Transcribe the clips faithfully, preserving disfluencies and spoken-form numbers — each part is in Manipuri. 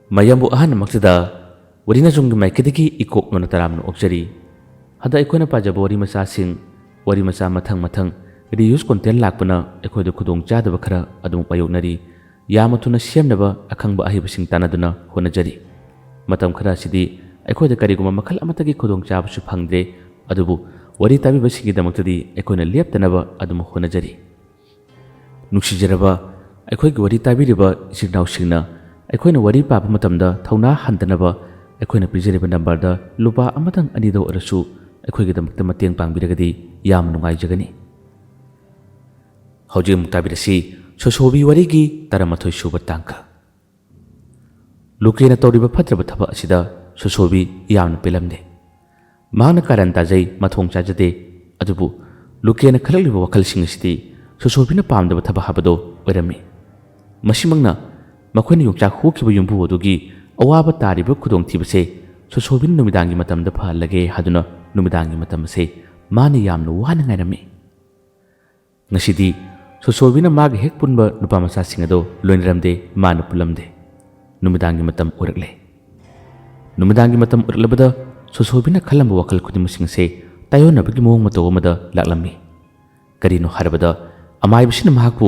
ꯃꯌꯥꯝꯕꯨ ꯑꯍꯥꯟꯕꯃꯛꯇꯗ ꯋꯥꯔꯤ ꯅꯆꯨꯝꯒꯤ ꯃꯥꯏꯀꯩꯗꯒꯤ ꯏꯀꯣꯛ ꯅꯣꯟꯅ ꯇꯔꯥꯝꯅ ꯑꯣꯛꯆꯔꯤ꯫ ꯍꯟꯗꯛ ꯑꯩꯈꯣꯏꯅ ꯄꯥꯖꯕ ꯋꯥꯔꯤ ꯃꯆꯥꯁꯤꯡ, ꯋꯥꯔꯤ ꯃꯆꯥ ꯃꯊꯪ ꯃꯊꯪ reuse content ꯂꯥꯛꯄꯅ ꯑꯩꯈꯣꯏꯗ ꯈꯨꯗꯣꯡ ꯆꯥꯗꯕ ꯈꯔ ꯑꯗꯨꯝ ꯃꯥꯌꯣꯛꯅꯔꯤ꯫ ꯌꯥꯝꯅ ꯊꯨꯅ ꯁꯦꯝꯅꯕ ꯑꯈꯪꯕ ꯑꯍꯩꯕꯁꯤꯡ ꯇꯥꯟꯅꯗꯨꯅ ꯍꯣꯠꯅꯖꯔꯤ꯫ ꯃꯇꯝ ꯈꯔ ꯑꯁꯤꯗꯤ ꯑꯩꯈꯣꯏꯗ ꯀꯔꯤꯒꯨꯝꯕ ꯃꯈꯜ ꯑꯃꯠꯇꯒꯤ ꯈꯨꯗꯣꯡꯆꯥꯕꯁꯨ ꯐꯪꯗ꯭ꯔꯦ, ꯑꯗꯨꯕꯨ ꯋꯥꯔꯤ ꯇꯥꯕꯤꯕꯁꯤꯡꯒꯤꯗꯃꯛꯇꯗꯤ ꯑꯩꯈꯣꯏꯅ ꯂꯦꯞꯇꯅꯕ ꯑꯗꯨꯝ ꯍꯣꯠꯅꯖꯔꯤ꯫ ꯅꯨꯡꯁꯤꯖꯔꯕ ꯑꯩꯈꯣꯏꯒꯤ ꯋꯥꯔꯤ ꯇꯥꯕꯤꯔꯤꯕ ꯏꯆꯤꯜ ꯏꯅꯥꯎꯁꯤꯡꯅ, ꯑꯩꯈꯣꯏꯅ ꯋꯥꯔꯤ ꯄꯥꯕ ꯃꯇꯝꯗ ꯊꯧꯅꯥ ꯍꯟꯗꯅꯕ ꯑꯩꯈꯣꯏꯅ ꯄꯤꯖꯔꯤꯕ ꯅꯝꯕꯔꯗ ꯂꯨꯄꯥ ꯑꯃꯇꯪ ꯑꯅꯤꯗ ꯑꯣꯏꯔꯁꯨ ꯑꯩꯈꯣꯏꯒꯤꯗꯃꯛꯇ ꯃꯇꯦꯡ ꯄꯥꯡꯕꯤꯔꯒꯗꯤ ꯌꯥꯝꯅ ꯅꯨꯡꯉꯥꯏꯖꯒꯅꯤ꯫ ꯍꯧꯖꯤꯛ ꯑꯃꯨꯛ ꯇꯥꯕꯤꯔꯁꯤ ꯁꯣꯁꯣꯕꯤ ꯋꯥꯔꯤꯒꯤ ꯇꯔꯥꯃꯥꯊꯣꯏ ꯁꯨꯕ ꯇꯥꯡꯀꯛ꯫ ꯂꯨꯀꯦꯅ ꯇꯧꯔꯤꯕ ꯐꯠꯇ꯭ꯔꯕ ꯊꯕꯛ ꯑꯁꯤꯗ ꯁꯣꯁꯣꯕꯤ ꯌꯥꯝꯅ ꯄꯦꯜꯂꯝꯗꯦ꯫ ꯃꯍꯥꯛꯅ ꯀꯥꯔꯟ ꯇꯥꯖꯩ, ꯃꯊꯣꯡ ꯆꯥꯖꯗꯦ꯫ ꯑꯗꯨꯕꯨ ꯂꯨꯀꯦꯅ ꯈꯜꯂꯛꯂꯤꯕ ꯋꯥꯈꯜꯁꯤꯡ ꯑꯁꯤꯗꯤ ꯁꯣꯁꯣꯕꯤꯅ ꯄꯥꯝꯗꯕ ꯊꯕꯛ ꯍꯥꯏꯕꯗꯣ ꯑꯣꯏꯔꯝꯃꯤ꯫ ꯃꯁꯤꯃꯛꯅ ꯃꯈꯣꯏꯅ ꯌꯣꯡꯆꯥꯛ ꯍꯨꯈꯤꯕ ꯌꯨꯝꯕꯨ ꯑꯗꯨꯒꯤ ꯑꯋꯥꯕ ꯇꯥꯔꯤꯕ ꯈꯨꯗꯣꯡꯊꯤꯕꯁꯦ ꯁꯣꯁꯣꯕꯤꯅ ꯅꯨꯃꯤꯗꯥꯡꯒꯤ ꯃꯇꯝꯗ ꯐꯍꯜꯂꯒꯦ ꯍꯥꯏꯗꯨꯅ ꯅꯨꯃꯤꯗꯥꯡꯒꯤ ꯃꯇꯝ ꯑꯁꯦ ꯃꯥꯅ ꯌꯥꯝꯅ ꯋꯥꯅ ꯉꯥꯏꯔꯝꯃꯤ꯫ ꯉꯁꯤꯗꯤ ꯁꯣꯁꯣꯕꯤꯅ ꯃꯥꯒ ꯍꯦꯛ ꯄꯨꯟꯕ ꯅꯨꯄꯥ ꯃꯆꯥꯁꯤꯡ ꯑꯗꯣ ꯂꯣꯏꯅꯔꯝꯗꯦ, ꯃꯥꯅ ꯄꯨꯜꯂꯝꯗꯦ꯫ ꯅꯨꯃꯤꯗꯥꯡꯒꯤ ꯃꯇꯝ ꯑꯣꯏꯔꯛꯂꯦ꯫ ꯅꯨꯃꯤꯗꯥꯡꯒꯤ ꯃꯇꯝ ꯑꯣꯏꯔꯛꯂꯕꯗ ꯁꯣꯁꯣꯕꯤꯅ ꯈꯜꯂꯝꯕ ꯋꯥꯈꯜ ꯈꯨꯗꯤꯡꯃꯛꯁꯤꯡ ꯑꯁꯦ ꯇꯥꯏꯑꯣꯟꯅꯕꯒꯤ ꯃꯑꯣꯡ ꯃꯇꯧ ꯑꯃꯗ ꯂꯥꯛꯂꯝꯃꯤ꯫ ꯀꯔꯤꯅꯣ ꯍꯥꯏꯔꯕꯗ ꯑꯃꯥꯏꯕꯁꯤꯅ ꯃꯍꯥꯛꯄꯨ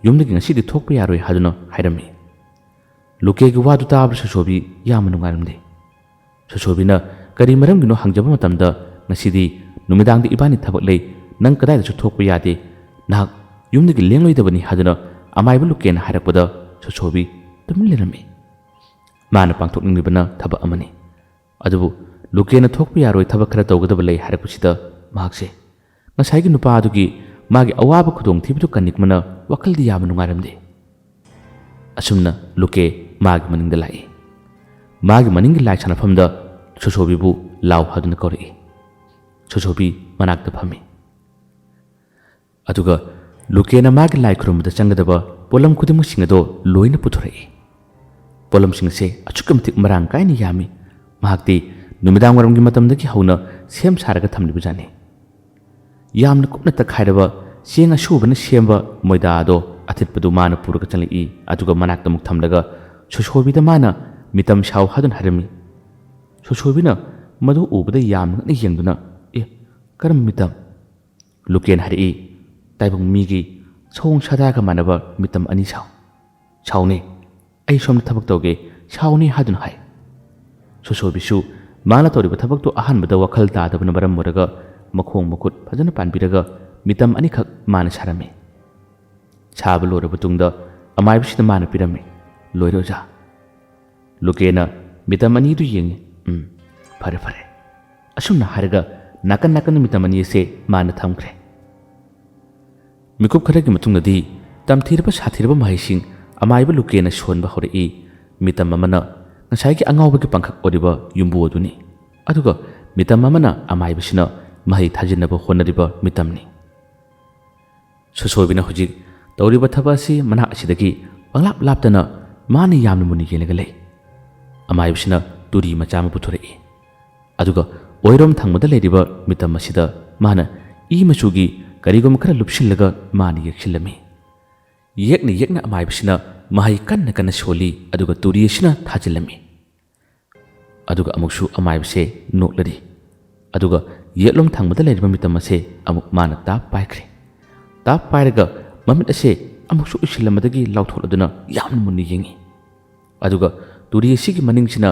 ꯌꯨꯝꯗꯒꯤ ꯉꯁꯤꯗꯤ ꯊꯣꯛꯄ ꯌꯥꯔꯣꯏ ꯍꯥꯏꯗꯨꯅ ꯍꯥꯏꯔꯝꯃꯤ꯫ ꯂꯨꯀꯦꯒꯤ ꯋꯥꯗꯨ ꯇꯥꯕꯗ ꯁꯣꯁꯣꯕꯤ ꯌꯥꯝꯅ ꯅꯨꯡꯉꯥꯏꯔꯝꯗꯦ꯫ ꯁꯣꯁꯣꯕꯤꯅ ꯀꯔꯤ ꯃꯔꯝꯒꯤꯅꯣ ꯍꯪꯖꯕ ꯃꯇꯝꯗ, "ꯉꯁꯤꯗꯤ ꯅꯨꯃꯤꯗꯥꯡꯗ ꯏꯕꯥꯅꯤ ꯊꯕꯛ ꯂꯩ, ꯅꯪ ꯀꯗꯥꯏꯗꯁꯨ ꯊꯣꯛꯄ ꯌꯥꯗꯦ, ꯅꯍꯥꯛ ꯌꯨꯝꯗꯒꯤ ꯂꯦꯡꯂꯣꯏꯗꯕꯅꯤ" ꯍꯥꯏꯗꯨꯅ ꯑꯃꯥꯏꯕ ꯂꯨꯀꯦꯅ ꯍꯥꯏꯔꯛꯄꯗ ꯁꯣꯁꯣꯕꯤ ꯇꯨꯃꯤꯟ ꯂꯩꯔꯝꯃꯤ꯫ ꯃꯥꯅ ꯄꯥꯡꯊꯣꯛꯅꯤꯡꯂꯤꯕꯅ ꯊꯕꯛ ꯑꯃꯅꯤ, ꯑꯗꯨꯕꯨ ꯂꯨꯀꯦꯅ ꯊꯣꯛꯄ ꯌꯥꯔꯣꯏ, ꯊꯕꯛ ꯈꯔ ꯇꯧꯒꯗꯕ ꯂꯩ ꯍꯥꯏꯔꯛꯄꯁꯤꯗ ꯃꯍꯥꯛꯁꯦ ꯉꯁꯥꯏꯒꯤ ꯅꯨꯄꯥ ꯑꯗꯨꯒꯤ ꯃꯥꯒꯤ ꯑꯋꯥꯕ ꯈꯨꯗꯣꯡꯊꯤꯕꯗꯨ ꯀꯟꯅꯤꯡꯕꯅ ꯋꯥꯈꯜꯗꯤ ꯌꯥꯝꯅ ꯅꯨꯡꯉꯥꯏꯔꯝꯗꯦ꯫ ꯑꯁꯨꯝꯅ ꯂꯨꯀꯦ ꯃꯥꯒꯤ ꯃꯅꯤꯡꯗ ꯂꯥꯛꯏ꯫ ꯃꯥꯒꯤ ꯃꯅꯤꯡꯒꯤ ꯂꯥꯏ ꯁꯥꯟꯅꯐꯝꯗ ꯁꯣꯁꯣꯕꯤꯕꯨ ꯂꯥꯎ ꯍꯥꯏꯗꯨꯅ ꯀꯧꯔꯛꯏ꯫ ꯁꯣꯁꯣꯕꯤ ꯃꯅꯥꯛꯇ ꯐꯝꯃꯤ꯫ ꯑꯗꯨꯒ ꯂꯨꯀꯦꯅ ꯃꯥꯒꯤ ꯂꯥꯏ ꯈꯨꯔꯨꯝꯕꯗ ꯆꯪꯒꯗꯕ ꯄꯣꯠꯂꯝ ꯈꯨꯗꯤꯡꯃꯛꯁꯤꯡ ꯑꯗꯣ ꯂꯣꯏꯅ ꯄꯨꯊꯣꯔꯛꯏ꯫ ꯄꯣꯠꯂꯝꯁꯤꯡ ꯑꯁꯦ ꯑꯁꯨꯛꯀꯤ ꯃꯇꯤꯛ ꯃꯔꯥꯡ ꯀꯥꯏꯅ ꯌꯥꯝꯃꯤ꯫ ꯃꯍꯥꯛꯇꯤ ꯅꯨꯃꯤꯗꯥꯡ ꯋꯥꯏꯔꯝꯒꯤ ꯃꯇꯝꯗꯒꯤ ꯍꯧꯅ ꯁꯦꯝ ꯁꯥꯔꯒ ꯊꯝꯂꯤꯕꯖꯥꯠꯅꯤ꯫ ꯌꯥꯝꯅ ꯀꯨꯞꯅ ꯇꯛꯈꯥꯏꯔꯕ ꯆꯦꯡ ꯑꯁꯨꯕꯅ ꯁꯦꯝꯕ ꯃꯣꯏꯗꯥ ꯑꯗꯣ ꯑꯊꯤꯠꯄꯗꯨ ꯃꯥꯅ ꯄꯨꯔꯒ ꯆꯪꯂꯛꯏ, ꯑꯗꯨꯒ ꯃꯅꯥꯛꯇ ꯑꯃꯨꯛ ꯊꯝꯂꯒ ꯁꯣꯁꯣꯕꯤꯗ ꯃꯥꯅ "ꯃꯤꯇꯝ ꯁꯥꯎ" ꯍꯥꯏꯗꯨꯅ ꯍꯥꯏꯔꯝꯃꯤ꯫ ꯁꯣꯁꯣꯕꯤꯅ ꯃꯗꯨ ꯎꯕꯗ ꯌꯥꯝꯅ ꯉꯛꯅ ꯌꯦꯡꯗꯨꯅ, "ꯑꯦ, ꯀꯔꯝꯕ ꯃꯤꯇꯝ?" ꯂꯨꯀꯦꯅ ꯍꯥꯏꯔꯛꯏ, "ꯇꯥꯏꯕꯪ ꯃꯤꯒꯤ ꯁꯑꯣꯡ ꯁꯥꯗꯥꯒ ꯃꯥꯟꯅꯕ ꯃꯤꯇꯝ ꯑꯅꯤ ꯁꯥꯎ"꯫ "ꯁꯥꯎꯅꯦ, ꯑꯩ ꯁꯣꯝꯗ ꯊꯕꯛ ꯇꯧꯒꯦ, ꯁꯥꯎꯅꯦ" ꯍꯥꯏꯗꯨꯅ ꯍꯥꯏ꯫ ꯁꯣꯁꯣꯕꯤꯁꯨ ꯃꯥꯅ ꯇꯧꯔꯤꯕ ꯊꯕꯛꯇꯨ ꯑꯍꯥꯟꯕꯗ ꯋꯥꯈꯜ ꯇꯥꯗꯕꯅ ꯃꯔꯝ ꯑꯣꯏꯔꯒ ꯃꯈꯣꯡ ꯃꯈꯨꯠ ꯐꯖꯅ ꯄꯥꯟꯕꯤꯔꯒ ꯃꯤꯇꯝ ꯑꯅꯤꯈꯛ ꯃꯥꯅ ꯁꯥꯔꯝꯃꯤ꯫ ꯁꯥꯕ ꯂꯣꯏꯔꯕ ꯇꯨꯡꯗ ꯑꯃꯥꯏꯕꯁꯤꯗ ꯃꯥꯅ ꯄꯤꯔꯝꯃꯤ꯫ "ꯂꯣꯏꯔꯦ ꯑꯣꯖꯥ"꯫ ꯂꯨꯀꯦꯅ ꯃꯤꯇꯝ ꯑꯅꯤꯗꯨ ꯌꯦꯡꯉꯤ꯫ "ꯎꯝ, ꯐꯔꯦ ꯐꯔꯦ"꯫ ꯑꯁꯨꯝꯅ ꯍꯥꯏꯔꯒ ꯅꯥꯀꯟ ꯅꯥꯀꯟꯗ ꯃꯤꯇꯝ ꯑꯅꯤ ꯑꯁꯦ ꯃꯥꯅ ꯊꯝꯈ꯭ꯔꯦ꯫ ꯃꯤꯀꯨꯞ ꯈꯔꯒꯤ ꯃꯇꯨꯡꯗꯗꯤ ꯇꯝꯊꯤꯔꯕ ꯁꯥꯊꯤꯔꯕ ꯃꯍꯩꯁꯤꯡ ꯑꯃꯥꯏꯕ ꯂꯨꯀꯦꯅ ꯁꯣꯟꯕ ꯍꯧꯔꯛꯏ꯫ ꯃꯤꯇꯝ ꯑꯃꯅ ꯉꯁꯥꯏꯒꯤ ꯑꯉꯥꯎꯕꯒꯤ ꯄꯥꯡꯈꯛ ꯑꯣꯏꯔꯤꯕ ꯌꯨꯝꯕꯨ ꯑꯗꯨꯅꯤ, ꯑꯗꯨꯒ ꯃꯤꯇꯝ ꯑꯃꯅ ꯑꯃꯥꯏꯕꯁꯤꯅ ꯃꯍꯩ ꯊꯥꯖꯤꯟꯅꯕ ꯍꯣꯠꯅꯔꯤꯕ ꯃꯤꯇꯝꯅꯤ꯫ ꯁꯣꯁꯣꯕꯤꯅ ꯍꯧꯖꯤꯛ ꯇꯧꯔꯤꯕ ꯊꯕꯛ ꯑꯁꯤ ꯃꯅꯥꯛ ꯑꯁꯤꯗꯒꯤ ꯄꯪꯂꯥꯞ ꯂꯥꯞꯇꯅ ꯃꯥꯅ ꯌꯥꯝꯅ ꯃꯨꯟꯅ ꯌꯦꯡꯂꯒ ꯂꯩ꯫ ꯑꯃꯥꯏꯕꯁꯤꯅ ꯇꯨꯔꯤ ꯃꯆꯥ ꯑꯃ ꯄꯨꯊꯣꯔꯛꯏ, ꯑꯗꯨꯒ ꯑꯣꯏꯔꯣꯝ ꯊꯪꯕꯗ ꯂꯩꯔꯤꯕ ꯃꯤꯇꯝ ꯑꯁꯤꯗ ꯃꯥꯅ ꯏ ꯃꯆꯨꯒꯤ ꯀꯔꯤꯒꯨꯝꯕ ꯈꯔ ꯂꯨꯞꯁꯤꯜꯂꯒ ꯃꯥꯅ ꯌꯦꯛꯁꯤꯜꯂꯝꯃꯤ꯫ ꯌꯦꯛꯅ ꯌꯦꯛꯅ ꯑꯃꯥꯏꯕꯁꯤꯅ ꯃꯍꯩ ꯀꯟꯅ ꯀꯟꯅ ꯁꯣꯜꯂꯤ, ꯑꯗꯨꯒ ꯇꯨꯔꯤ ꯑꯁꯤꯅ ꯊꯥꯖꯤꯜꯂꯝꯃꯤ꯫ ꯑꯗꯨꯒ ꯑꯃꯨꯛꯁꯨ ꯑꯃꯥꯏꯕꯁꯦ ꯅꯣꯛꯂꯔꯤ꯫ ꯑꯗꯨꯒ ꯌꯦꯠꯂꯣꯝ ꯊꯪꯕꯗ ꯂꯩꯔꯤꯕ ꯃꯤꯇꯝ ꯑꯁꯦ ꯑꯃꯨꯛ ꯃꯥꯅ ꯇꯥꯞ ꯄꯥꯏꯈ꯭ꯔꯦ꯫ ꯇꯥꯞ ꯄꯥꯏꯔꯒ ꯃꯃꯤꯠ ꯑꯁꯦ ꯑꯃꯨꯛꯁꯨ ꯎꯏꯁꯤꯜꯂꯝꯕꯗꯒꯤ ꯂꯥꯎꯊꯣꯛꯂꯗꯨꯅ ꯌꯥꯝꯅ ꯃꯨꯟꯅ ꯌꯦꯡꯉꯤ꯫ ꯑꯗꯨꯒ ꯇꯨꯔꯤ ꯑꯁꯤꯒꯤ ꯃꯅꯤꯡꯁꯤꯅ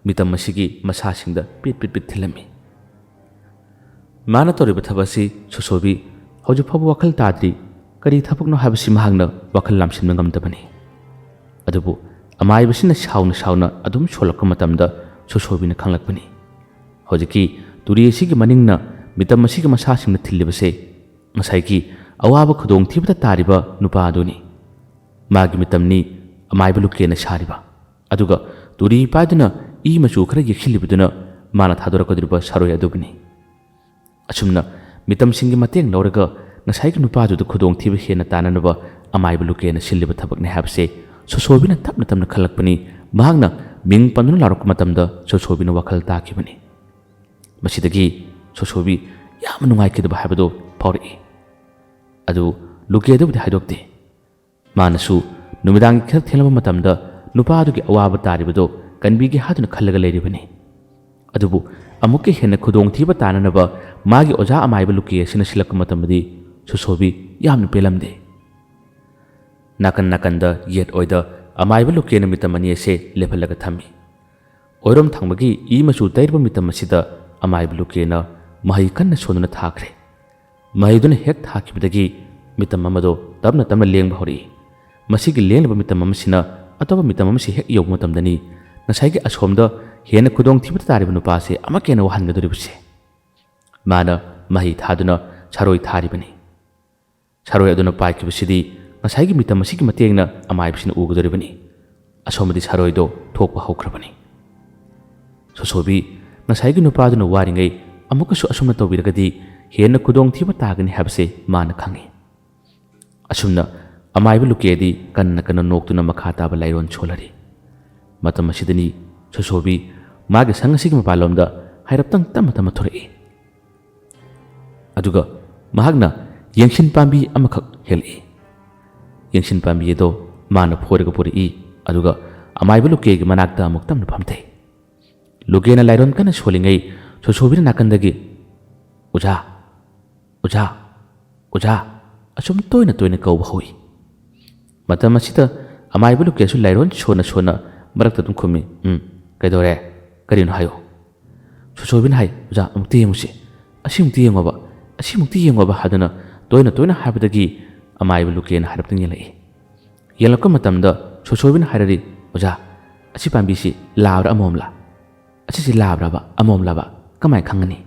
ꯃꯤꯇꯝ ꯑꯁꯤꯒꯤ ꯃꯁꯥꯁꯤꯡꯗ ꯄꯤꯠ ꯄꯤꯠ ꯄꯤꯠ ꯊꯤꯜꯂꯝꯃꯤ꯫ ꯃꯥꯅ ꯇꯧꯔꯤꯕ ꯊꯕꯛ ꯑꯁꯤ ꯁꯣꯁꯣꯕꯤ ꯍꯧꯖꯤꯛ ꯐꯥꯎꯕ ꯋꯥꯈꯜ ꯇꯥꯗ꯭ꯔꯤ꯫ ꯀꯔꯤ ꯊꯕꯛꯅꯣ ꯍꯥꯏꯕꯁꯤ ꯃꯍꯥꯛꯅ ꯋꯥꯈꯜ ꯂꯥꯝꯁꯤꯟꯕ ꯉꯝꯗꯕꯅꯤ꯫ ꯑꯗꯨꯕꯨ ꯑꯃꯥꯏꯕꯁꯤꯅ ꯁꯥꯎꯅ ꯁꯥꯎꯅ ꯑꯗꯨꯝ ꯁꯣꯜꯂꯛꯄ ꯃꯇꯝꯗ ꯁꯣꯁꯣꯕꯤꯅ ꯈꯪꯂꯛꯄꯅꯤ꯫ ꯍꯧꯖꯤꯛꯀꯤ ꯇꯨꯔꯤ ꯑꯁꯤꯒꯤ ꯃꯅꯤꯡꯅ ꯃꯤꯇꯝ ꯑꯁꯤꯒꯤ ꯃꯁꯥꯁꯤꯡꯅ ꯊꯤꯜꯂꯤꯕꯁꯦ ꯉꯁꯥꯏꯒꯤ ꯑꯋꯥꯕ ꯈꯨꯗꯣꯡꯊꯤꯕꯗ ꯇꯥꯔꯤꯕ ꯅꯨꯄꯥ ꯑꯗꯨꯅꯤ꯫ ꯃꯥꯒꯤ ꯃꯤꯇꯝꯅꯤ ꯑꯃꯥꯏꯕ ꯂꯨꯀꯦꯅ ꯁꯥꯔꯤꯕ꯫ ꯑꯗꯨꯒ ꯇꯨꯔꯤ ꯄꯥꯏꯗꯨꯅ ꯏ ꯃꯆꯨ ꯈꯔ ꯌꯦꯛꯁꯤꯜꯂꯤꯕꯗꯨꯅ ꯃꯥꯅ ꯊꯥꯗꯣꯔꯛꯀꯗꯧꯔꯤꯕ ꯁꯥꯔꯣꯏ ꯑꯗꯨꯕꯨꯅꯤ꯫ ꯑꯁꯨꯝꯅ ꯃꯤꯇꯝꯁꯤꯡꯒꯤ ꯃꯇꯦꯡ ꯂꯧꯔꯒ ꯉꯁꯥꯏꯒꯤ ꯅꯨꯄꯥꯗꯨꯗ ꯈꯨꯗꯣꯡꯊꯤꯕ ꯍꯦꯟꯅ ꯇꯥꯅꯅꯕ ꯑꯃꯥꯏꯕ ꯂꯨꯀꯦꯅ ꯁꯤꯜꯂꯤꯕ ꯊꯕꯛꯅꯤ ꯍꯥꯏꯕꯁꯦ ꯁꯣꯁꯣꯕꯤꯅ ꯇꯞꯅ ꯇꯞꯅ ꯈꯜꯂꯛꯄꯅꯤ꯫ ꯃꯍꯥꯛꯅ ꯃꯤꯡ ꯄꯟꯗꯨꯅ ꯂꯥꯎꯔꯛꯄ ꯃꯇꯝꯗ ꯁꯣꯁꯣꯕꯤꯅ ꯋꯥꯈꯜ ꯇꯥꯈꯤꯕꯅꯤ꯫ ꯃꯁꯤꯗꯒꯤ ꯁꯣꯁꯣꯕꯤ ꯌꯥꯝꯅ ꯅꯨꯡꯉꯥꯏꯈꯤꯗꯕ ꯍꯥꯏꯕꯗꯨ ꯐꯥꯎꯔꯛꯏ꯫ ꯑꯗꯨ ꯂꯨꯀꯦꯗꯕꯨꯗꯤ ꯍꯥꯏꯗꯣꯛꯇꯦ꯫ ꯃꯥꯅꯁꯨ ꯅꯨꯃꯤꯗꯥꯡꯒꯤ ꯈꯔ ꯊꯦꯡꯂꯕ ꯃꯇꯝꯗ ꯅꯨꯄꯥꯗꯨꯒꯤ ꯑꯋꯥꯕ ꯇꯥꯔꯤꯕꯗꯣ ꯀꯟꯕꯤꯒꯦ ꯍꯥꯏꯗꯨꯅ ꯈꯜꯂꯒ ꯂꯩꯔꯤꯕꯅꯤ꯫ ꯑꯗꯨꯕꯨ ꯑꯃꯨꯛꯀ ꯍꯦꯟꯅ ꯈꯨꯗꯣꯡꯊꯤꯕ ꯇꯥꯅꯅꯕ ꯃꯥꯒꯤ ꯑꯣꯖꯥ ꯑꯃꯥꯏꯕ ꯂꯨꯀꯦ ꯑꯁꯤꯅ ꯁꯤꯜꯂꯛꯄ ꯃꯇꯝꯗꯗꯤ ꯁꯣꯁꯣꯕꯤ ꯌꯥꯝꯅ ꯄꯦꯜꯂꯝꯗꯦ꯫ ꯅꯥꯀꯟ ꯅꯥꯀꯟꯗ ꯌꯦꯠ ꯑꯣꯏꯗ ꯑꯃꯥꯏꯕ ꯂꯨꯀꯦꯅ ꯃꯤꯇꯝ ꯑꯅꯤ ꯑꯁꯦ ꯂꯦꯞꯍꯜꯂꯒ ꯊꯝꯃꯤ꯫ ꯑꯣꯏꯔꯣꯝ ꯊꯪꯕꯒꯤ ꯏ ꯃꯆꯨ ꯇꯩꯔꯕ ꯃꯤꯇꯝ ꯑꯁꯤꯗ ꯑꯃꯥꯏꯕ ꯂꯨꯀꯦꯅ ꯃꯍꯩ ꯀꯟꯅ ꯁꯣꯟꯗꯨꯅ ꯊꯥꯈ꯭ꯔꯦ꯫ ꯃꯍꯩꯗꯨꯅ ꯍꯦꯛ ꯊꯥꯈꯤꯕꯗꯒꯤ ꯃꯤꯇꯝ ꯑꯃꯗꯣ ꯇꯞꯅ ꯇꯞꯅ ꯂꯦꯡꯕ ꯍꯧꯔꯛꯏ꯫ ꯃꯁꯤꯒꯤ ꯂꯦꯡꯂꯤꯕ ꯃꯤꯇꯝ ꯑꯃꯁꯤꯅ ꯑꯇꯣꯞꯄ ꯃꯤꯇꯝ ꯑꯃꯁꯤ ꯍꯦꯛ ꯌꯧꯕ ꯃꯇꯝꯗꯅꯤ ꯉꯁꯥꯏꯒꯤ ꯑꯁꯣꯝꯗ ꯍꯦꯟꯅ ꯈꯨꯗꯣꯡꯊꯤꯕꯗ ꯇꯥꯔꯤꯕ ꯅꯨꯄꯥ ꯑꯁꯦ ꯑꯃꯨꯛꯀ ꯍꯦꯟꯅ ꯋꯥꯍꯟꯒꯗꯧꯔꯤꯕꯁꯦ꯫ ꯃꯥꯅ ꯃꯍꯩ ꯊꯥꯗꯨꯅ ꯁꯥꯔꯣꯏ ꯊꯥꯔꯤꯕꯅꯤ꯫ ꯁꯥꯔꯣꯏ ꯑꯗꯨꯅ ꯄꯥꯏꯈꯤꯕꯁꯤꯗꯤ ꯉꯁꯥꯏꯒꯤ ꯃꯤꯇꯝ ꯑꯁꯤꯒꯤ ꯃꯇꯦꯡꯅ ꯑꯃꯥꯏꯕꯁꯤꯅ ꯎꯒꯗꯧꯔꯤꯕꯅꯤ꯫ ꯑꯁꯣꯝꯗꯗꯤ ꯁꯥꯔꯣꯏꯗꯣ ꯊꯣꯛꯄ ꯍꯧꯈ꯭ꯔꯕꯅꯤ꯫ ꯁꯣꯁꯣꯕꯤ, ꯉꯁꯥꯏꯒꯤ ꯅꯨꯄꯥꯗꯨꯅ ꯋꯥꯔꯤꯉꯩ ꯑꯃꯨꯛꯀꯁꯨ ꯑꯁꯨꯝꯅ ꯇꯧꯕꯤꯔꯒꯗꯤ ꯍꯦꯟꯅ ꯈꯨꯗꯣꯡꯊꯤꯕ ꯇꯥꯒꯅꯤ ꯍꯥꯏꯕꯁꯦ ꯃꯥꯅ ꯈꯪꯏ꯫ ꯑꯁꯨꯝꯅ ꯑꯃꯥꯏꯕ ꯂꯨꯀꯦꯗꯤ ꯀꯟꯅ ꯀꯟꯅ ꯅꯣꯛꯇꯨꯅ ꯃꯈꯥ ꯇꯥꯕ ꯂꯥꯏꯔꯣꯟ ꯁꯣꯜꯂꯔꯤ꯫ ꯃꯇꯝ ꯑꯁꯤꯗꯅꯤ ꯁꯣꯁꯣꯕꯤ ꯃꯥꯒꯤ ꯁꯪ ꯑꯁꯤꯒꯤ ꯃꯄꯥꯟꯂꯣꯝꯗ ꯍꯥꯏꯔꯞꯇꯪ ꯇꯞꯅ ꯇꯞꯅ ꯊꯣꯔꯛꯏ꯫ ꯑꯗꯨꯒ ꯃꯍꯥꯛꯅ ꯌꯦꯡꯁꯤꯟ ꯄꯥꯝꯕꯤ ꯑꯃꯈꯛ ꯍꯦꯜꯂꯛꯏ꯫ ꯌꯦꯡꯁꯤꯟ ꯄꯥꯝꯕꯤ ꯑꯗꯣ ꯃꯥꯅ ꯐꯣꯏꯔꯒ ꯄꯨꯔꯛꯏ, ꯑꯗꯨꯒ ꯑꯃꯥꯏꯕ ꯂꯨꯀꯦꯒꯤ ꯃꯅꯥꯛꯇ ꯑꯃꯨꯛ ꯇꯞꯅ ꯐꯝꯊꯩ꯫ ꯂꯨꯀꯦꯅ ꯂꯥꯏꯔꯣꯟ ꯀꯟꯅ ꯁꯣꯜꯂꯤꯉꯩ ꯁꯣꯁꯣꯕꯤꯅ ꯅꯥꯀꯟꯗꯒꯤ "ꯑꯣꯖꯥ, ꯑꯣꯖꯥ, ꯑꯣꯖꯥ" ꯑꯁꯨꯝ ꯇꯣꯏꯅ ꯇꯣꯏꯅ ꯀꯧꯕ ꯍꯧꯏ꯫ ꯃꯇꯝ ꯑꯁꯤꯗ ꯑꯃꯥꯏꯕ ꯂꯨꯀꯦꯁꯨ ꯂꯥꯏꯔꯣꯟ ꯁꯣꯟꯅ ꯁꯣꯟꯅ ꯃꯔꯛꯇ ꯑꯗꯨꯝ ꯈꯨꯝꯃꯤ꯫ "ꯎꯝ, ꯀꯩꯗꯧꯔꯦ? ꯀꯔꯤꯅꯣ ꯍꯥꯏꯌꯨ"꯫ ꯁꯣꯁꯣꯕꯤꯅ ꯍꯥꯏ, "ꯑꯣꯖꯥ, ꯑꯃꯨꯛꯇ ꯌꯦꯡꯉꯨꯁꯦ, ꯑꯁꯤꯃꯨꯛꯇ ꯌꯦꯡꯉꯣꯕ, ꯑꯁꯤꯃꯨꯛꯇ ꯌꯦꯡꯉꯣꯕ" ꯍꯥꯏꯗꯨꯅ ꯇꯣꯏꯅ ꯇꯣꯏꯅ ꯍꯥꯏꯕꯗꯒꯤ ꯑꯃꯥꯏꯕ ꯂꯨꯀꯦꯅ ꯍꯥꯏꯔꯞꯇꯪ ꯌꯦꯡꯂꯛꯏ꯫ ꯌꯦꯡꯂꯛꯄ ꯃꯇꯝꯗ ꯁꯣꯁꯣꯕꯤꯅ ꯍꯥꯏꯔꯛꯏ, "ꯑꯣꯖꯥ, ꯑꯁꯤ ꯄꯥꯝꯕꯤꯁꯤ ꯂꯥꯕ꯭ꯔꯥ ꯑꯃꯣꯝꯂꯥ? ꯑꯁꯤꯁꯤ ꯂꯥꯕ꯭ꯔꯕ ꯑꯃꯣꯝꯂꯕ? ꯀꯃꯥꯏꯅ ꯈꯪꯒꯅꯤ?"